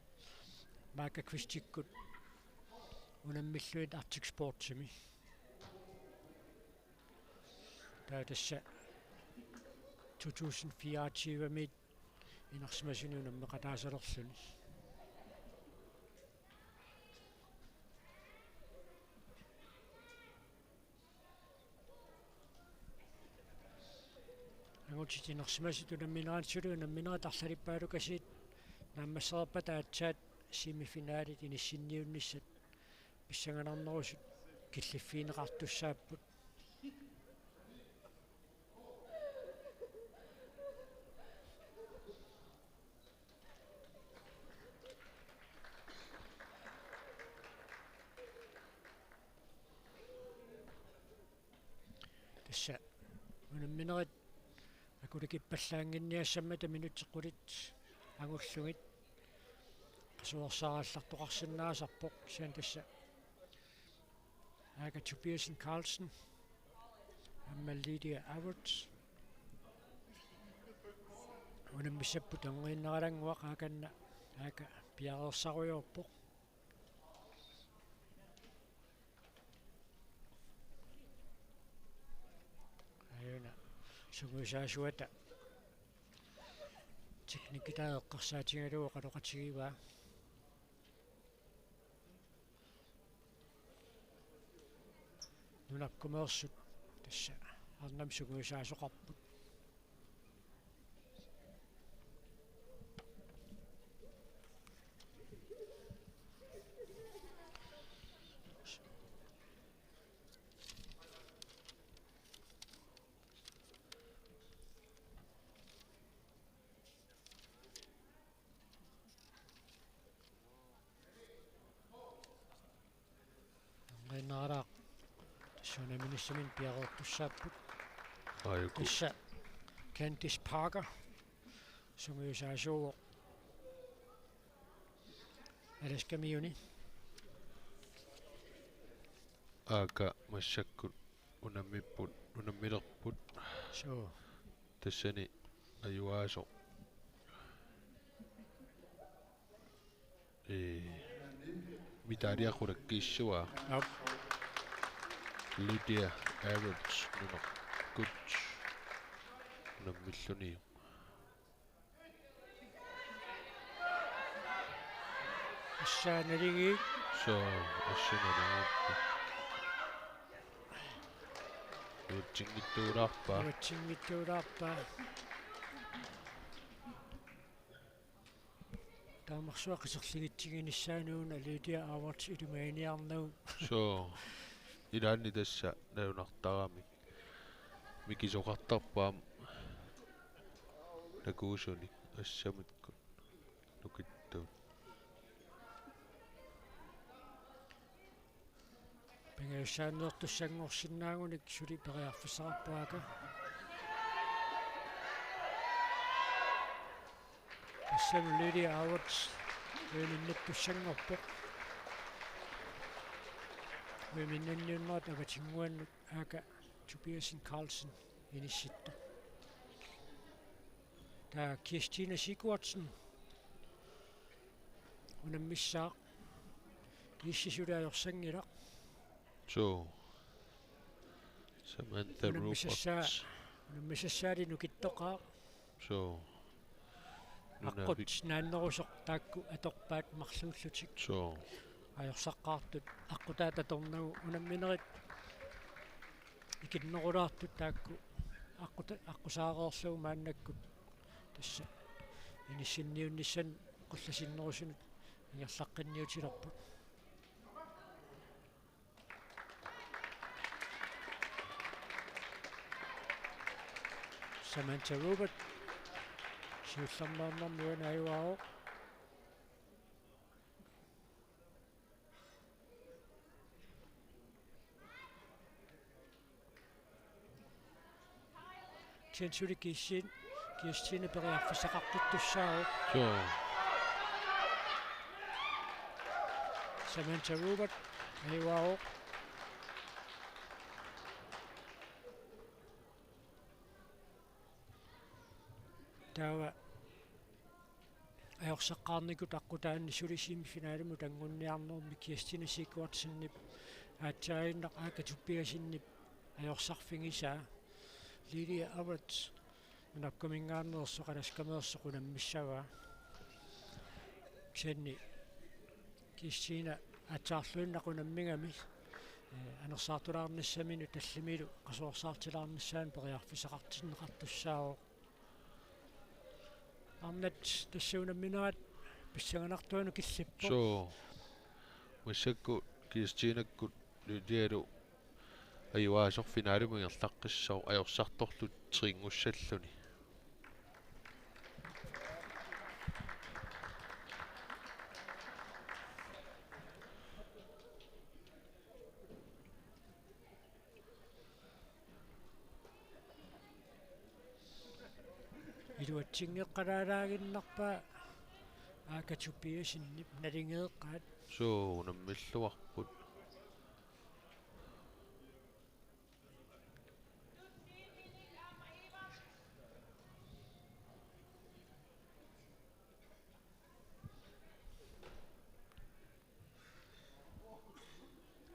Maaka Kvistikkut unammilluni Arctic Sportsimi. Taava tassa to tusind fireogtyve-mi inersimasuni unammeqataasalerluni. Angutit inersimasut unamminerat suli unamminerat arlalippaalukasiit naammassereerpata aatsaat semifinalit inissinniunnissat pissanganarnerusut killiffigineqartussaapput. Tassa unamminerit akulikippallaannginniassammata minutsit qulit angullugit qasuersaarallartoqarsinnaasarpoq, kisianni tassa Aaka Tobiassen Carlsen aamma Lydia Averts unammissapput, anguniinnaralannguaq Aakanna Aaka piareersarujoorpoq. Aajuna sungiusaasuata teknikkitaa eqqarsaatigalugu oqaloqatigivaa. Nunarkumeersut tassa arnamut sungiusaasoqarput. Soorunami unamminermi piareertussaapput. Aajuku. Tassa Candice Parker sungiusaasuuvoq Alaskamiuni. Aaka massakkut unammipput, unammilerput. Suu. Tassani ajugaasoq. Ee, medalje qulakkiissavaa. Aap. Lydia Average nunarput unammilluniuk. Assaanaligiit. Suu, assaanaligiit. Uatsinngittuulaarpaa. Uatsinngittuulaarpaa. Taamarsuaq qiserligitsiginissaanut una Lydia Average ilumoorniarnagu. Suu. Ilaanni tassa nalunartaramik. Mikisoqartarpoq aamma nakuusunik assamikkut nukittut. Pingajussaanneertussanngorsinnaagunik suli periarfissaqarpoq Aaka. Tassami Lydia Average uiminnattussanngorpoq. Uiminnanniunnerat avatinnguannut Aaka Tobiassen Carlsen inissittoq. Taava Kirstine Sigurdsen unammissaaq, ilissi suli ajorsanngilaq. Suu. Samantha Unammisassaa-, Roberts. unammisassaali nukittoqaaq. Suu. Nunavik. Aqqut naannerusoq taakku atorpaat marluullutik. Suu. Ajorsaqqaartut aqqutaat atornagu unamminerit ikinnerulaartut taakku aqquta-, aqqusaareerlugu maannakkut tassa inissinniunnissanik qullasinnerusunut ingerlaqqinniutilerput. Samantha Rupert siullermeernermi uani ajugaavoq. Tien suli Kirstine, Kirstine periarfissaqartittussaavoq. Suu. Samantha Rupert ajugaavoq. Taava ajorsaqqaarnikut aqqutaani suli semifinalimut angunniarnermi Kirstine Sigurdsenip aatsaaginnaq Aaka Tobiassenip ajorsarfigisaa Lydia Average nunakkuminngaanneersoq Alaskameersoq unammissavaa. Kisianni Kirstine aatsaarluinnaq unammigami, ee, anersaartulaarnissaminut tallimilu qasuersaartilaarnissaanut periarfissaqartinneqartussaavoq. Arnat tassa unamminerat pissanganartuanut killippoq. Suu. Massakkut Kirstinekkut Lydialu ajugaasoq finalimut ingerlaqqissaaq ajorsartorlu tringussalluni. Iluatsinngeqqalaalaaginnarpaa Aaka Tobiassenip naligeeqqaat. Suu, unammilluarput.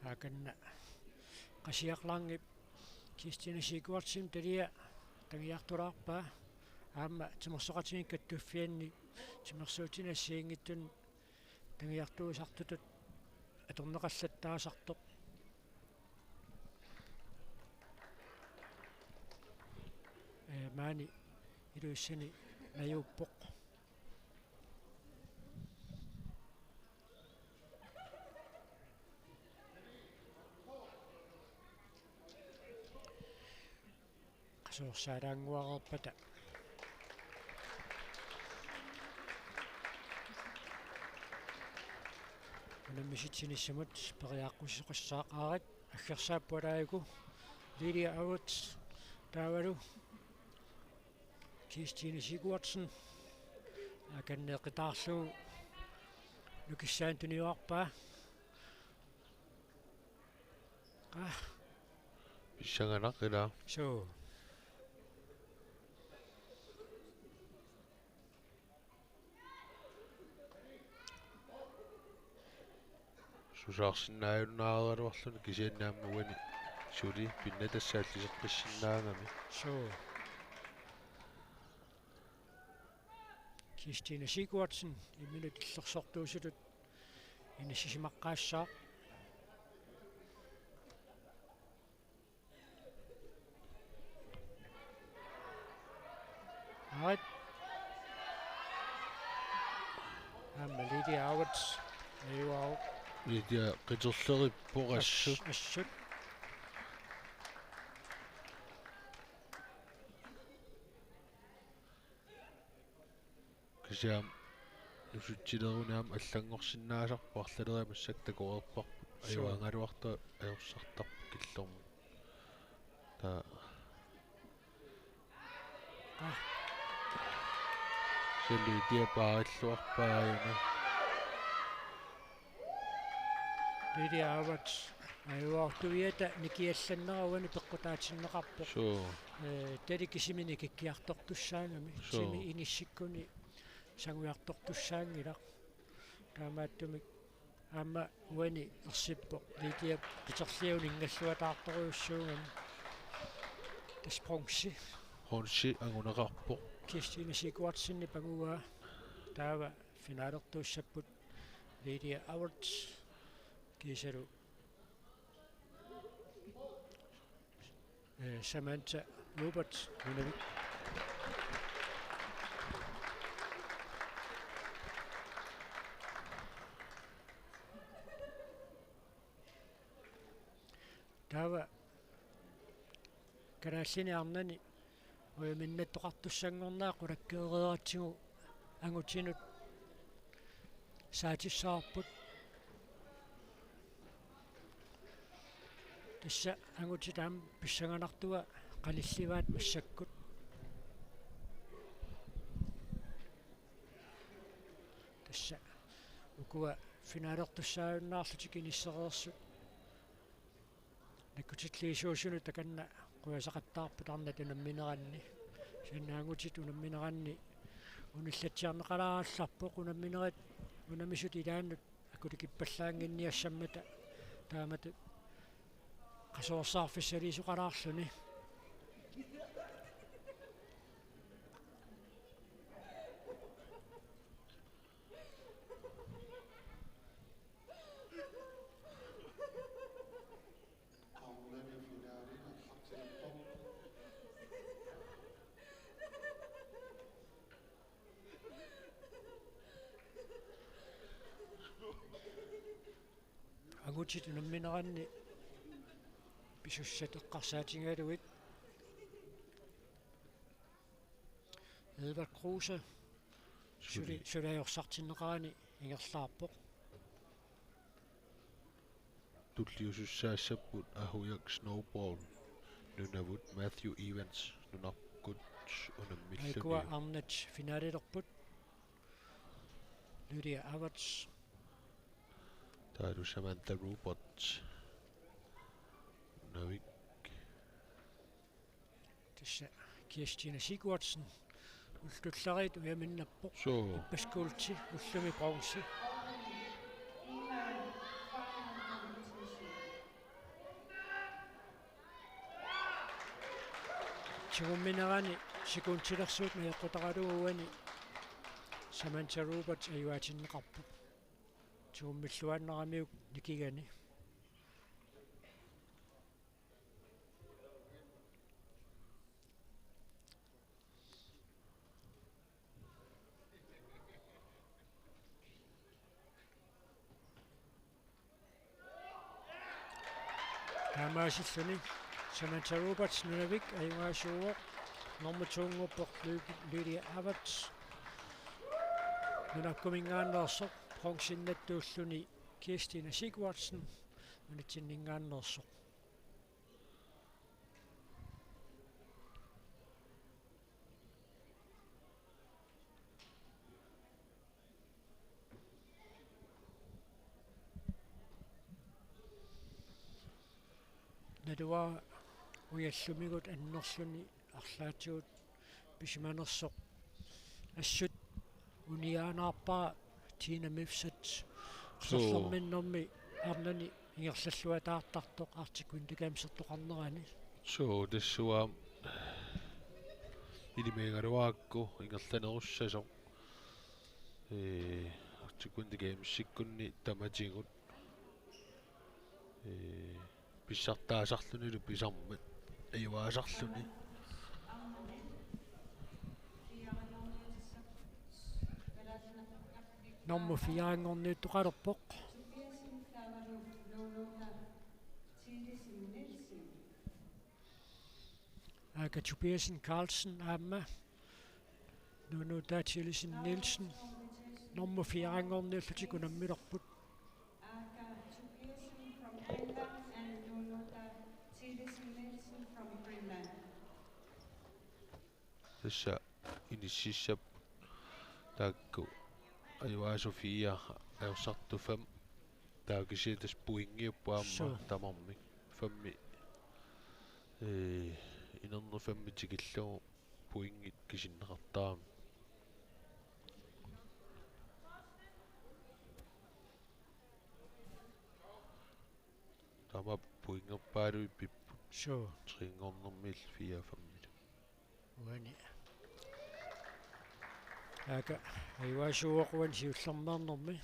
Aakanna Qasiaq Langep Kirstine Sigurdsenip talia tagiartulaarpaa. Aamma timersoqatigiit kattuffianni timersuutinik assigiinngitsunik tagiartuusartutut atorneqallattaasartoq. Ee, maani Ilulissani najuuppoq. Qasuersaalaannguareerpata unammisitsinissamut periaaqqusisoqassaaqaarit. aggersaapput alaajuku. Lydia Averts taavalu Kirstine Sigurdsen akanneeqitaarlugu nukissaanut tuniorpaa. Ah. Pissanganaq ilaa. Suu. Susaarsinnaajunnaaraluarluni kisianni aamma uani suli pinnattassaalliseqqissinnaagami. Suu. Kirstine Sigurdsen imminut illersortuusutut inissisimaqqaassaaq. Arit. Aamma Lydia Averts. Iuau. Lydia qiterlerippoq assut. Assut. Kisianni nusutsileruni aamma allanngorsinnaasarpoq, arlaleriarluni massakkut takoreerparput. Suu. Ajugaagaluartoq ajorsartarpoq killormut. Taava. Ah. Suli Lydia paarilluarpaa aajuna. Lydia Averts ajugaartuiata nikiallannera uani peqqutaatinneqarpoq. Suu. Ee, tali kisimi nikikkiartortussaagami. Suu. Timi inissikkuni sangujartortussaanngilaq. Taamaattumik aamma uani ersippoq Lydia qiterliunut ingalluataartorujussuugami. Tassa bronze. Bronze anguneqarpoq. Kirstine Sigurdsenip angugaa. Taava finalertuussapput Lydia Averts kiisalu, eh, Samantha Roberts, Nunavik. Taava kalaallinit arnanit ujaminnaattoqartussanngornera qulakkeereeratsigu angutinut saatissavarput. Tassa angutit aamma pissanganartua qanillivaat massakkut. Tassa ukua finalertussaajunnaarlutik inissereersut. Nakkutiliisuusunut takanna qujasaqattaarput arnat unammineranni. Kisianni angutit unammineranni unillatsiarneqalaarallarpoq, unamminerit unammisut ilaannut akulikippallaannginniassammata taamatut qasuersaarfissaliisoqalaarluni. Angutit unammineranni pisussat eqqarsaatigalugit Edvard Kruse suli, suli. Suli ajorsartinneqarani ingerlaarpoq. Tulliusussaassapput Ahujak Snowball nunavut, Matthew Evans nunarput unammilluni. Aikua arnat finalilerput. Lydia Averts. Taavalu Samantha Roberts Nunavik. Tassa Kirstine Sigurdsen ullut tulleriit ujaminnappoq. Suu. Ippassaq guuldi, ullumi bronze. Tigumminerani sekundilersuut najoqqutaralugu uani Samantha Roberts ajuaatinneqarpoq. Tigummilluinnaramiuk nikigani. Taamaasilluni Samantha Roberts Nunavik ajugaasuuvoq, nummer to-nngorpoq Ly-, Lydia Averts nunakkuminngaanneersoq, bronzennattuulluni Kirstine Sigurdsen nunatsinninngaanneersoq. Tua ujallumigut annerluni arlaatigut pisimanersoq assut uniaanaarpara Tina Mifsud. Suu. Qerserminnermi arnani ingerlalluataartartoq Arctic Winter Gamesertoqarnerani. Suu, tassuuna ilimigaluarakku ingerlanerussasoq. Ee, Arctic Winter Gamesikkunni tamatigut. Ee, pissartaasarlunilu pisarmat ajugaasarluni. Nummer fire-nngorniuttoqalerpoq. Aka Tobiasen Carlsen aamma Nunuta Thielesen Nielsen. Nummer fire-nngorniullutik unammilerput. Tassa inississapput taakku ajugaasut fire ajorsartut fem. Taava kisianni tassa pointiupput aamma. Suu. Tamarmik. Femmi, ee, inerneq femmi tikillugu pointit kisinneqartaramik. Taava pointerpaaluit pipput. Suu. Tre-nngornermiillu fire femmilu. Uani. Aka, ajugaasuuvoq uani siullermeernermi.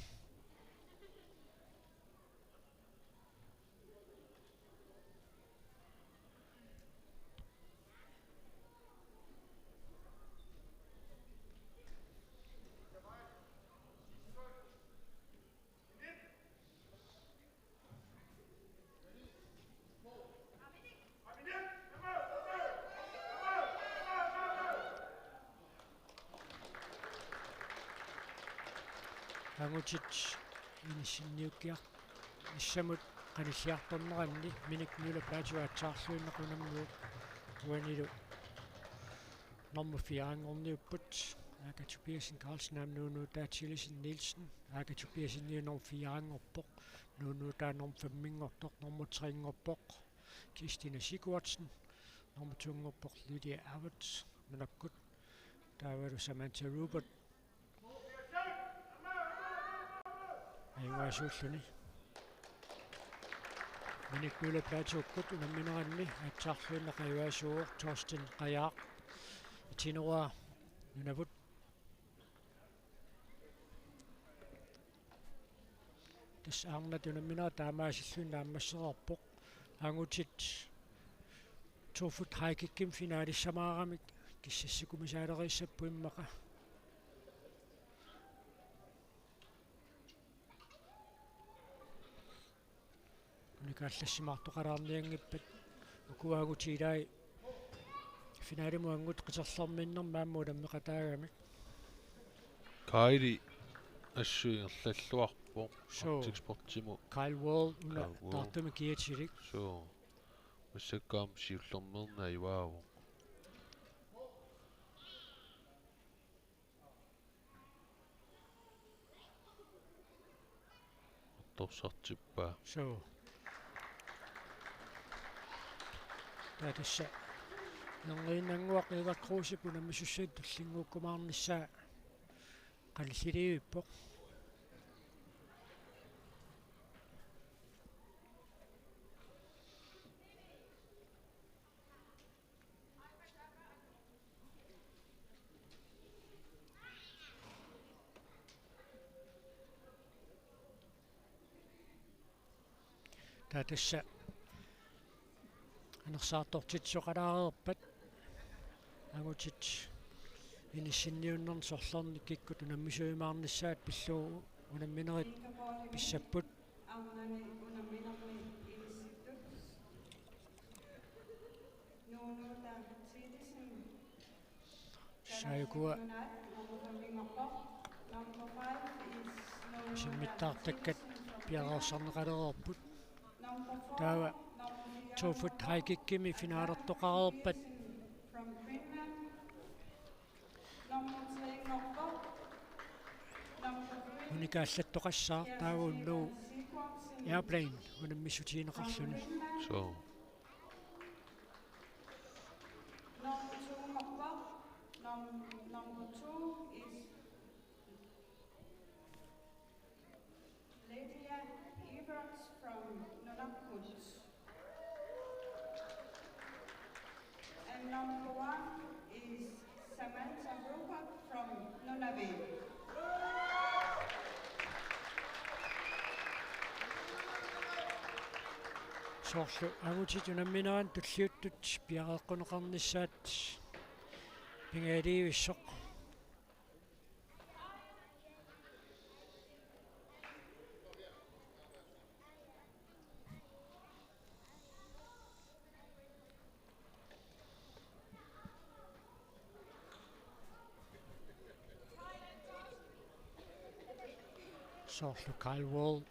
Angutit inissinniukkiarnissamut qanilliartorneranni Minik Møller Platou aatsaarluinnaq unammivoq uanilu nummer fire-nngorniupput. Aka Tobiasen Carlsen aamma Nunuta Thielesen Nielsen. Aka Tobiasen nummer fire-nngorpoq. Nunuta nummer fem-inngortoq, nummer tre-nngorpoq. Christina Sigurdsen, nummer to-nngorpoq Lydia Abbott, nunakkut. Taavalu Samantha Rupert. Ajugaasuulluni. Minik Møller Platoukkut unammineranni aatsaarluinnaq ajugaasuuvoq Torsten Qajaaq. Itinerua Nunavut. Tassa arnat unamminerat taamaasilluni naammassereerpoq. Angutit to foot high kickimi finalissamaarami kissassikumisaaleriissapput immaqa. Unikaallassimaartoqalaarnianngippat ukua angutit ilaat finalimut angut qiterlerminnermi aamma unammeqataagamik. Kaili assut ingerlalluarpoq. Suu. Arctic Sportimut. Kyle Wall una Kyle Wall. Taartumik kiatilik. Suu. Massakkut aamma siullermeerneq ajugaavoq. Attorsartippaa. Suu. Taava tassa nerriinnannguaq Eva Krusep unammisussanut tullinnguukkumaarnissaa qanilliliivippoq. Taava tassa anersaartortitsisoqalaareerpat angutit inissinniunnerni sorlerni kikkut unammisuujumaarnissaat pillugu unamminerit pissapput. Saajukua simmittaartakkat piareersarneqalereerput. Taava to foot high kickimi finalertoqareerpat unikaallattoqassaaq taava unnugu airplane unammissutigineqarluni. Suu. Um, number two is Lydia Everts from Nunarput. And number one is Samantha Rupert from Nunavik. Soorlu angutit unammineranni tulliuttut piareeqquneqarnissaat pingajulivissoq. Soorlu Carl Wall,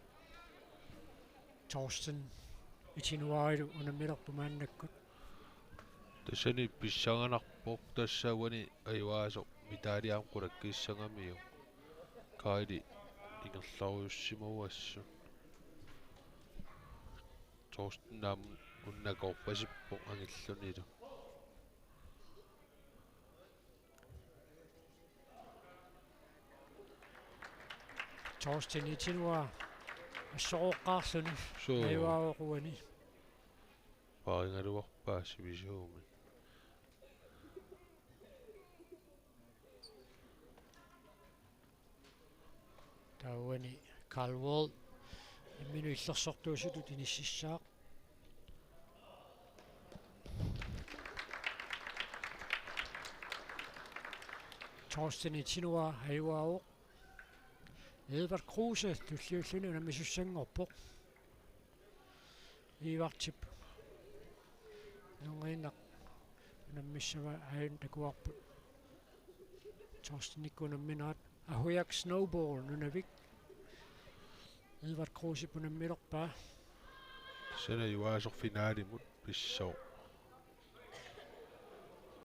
Torsten Itinuarilu unammilerput maannakkut. Tassani pissanganarpoq, tassa uani ajugaasoq medalje aamma qulakkissagamiuk. Kaili ingerlarujussimavuassut. Torsten aamma unnakoorpasippoq angillunilu. Torsten Itinua assorooqqaarluni. Suu. Ajugaavoq uani. Paarigaluarpaa sivisuumik. Taava uani Carl Wall imminut illersortuusutut inississaaq. Torsten Itinua ajugaavoq. Edvard Kruse tulliulluni unammisussanngorpoq. Edvardip nungiinnaq unammissavaa aajuna takuarput. Torstenikkut unamminerat Ahujak Snowball Nunavik. Edvard Krusep unammilerpaa. Tassani ajugaasoq finalimut pissooq.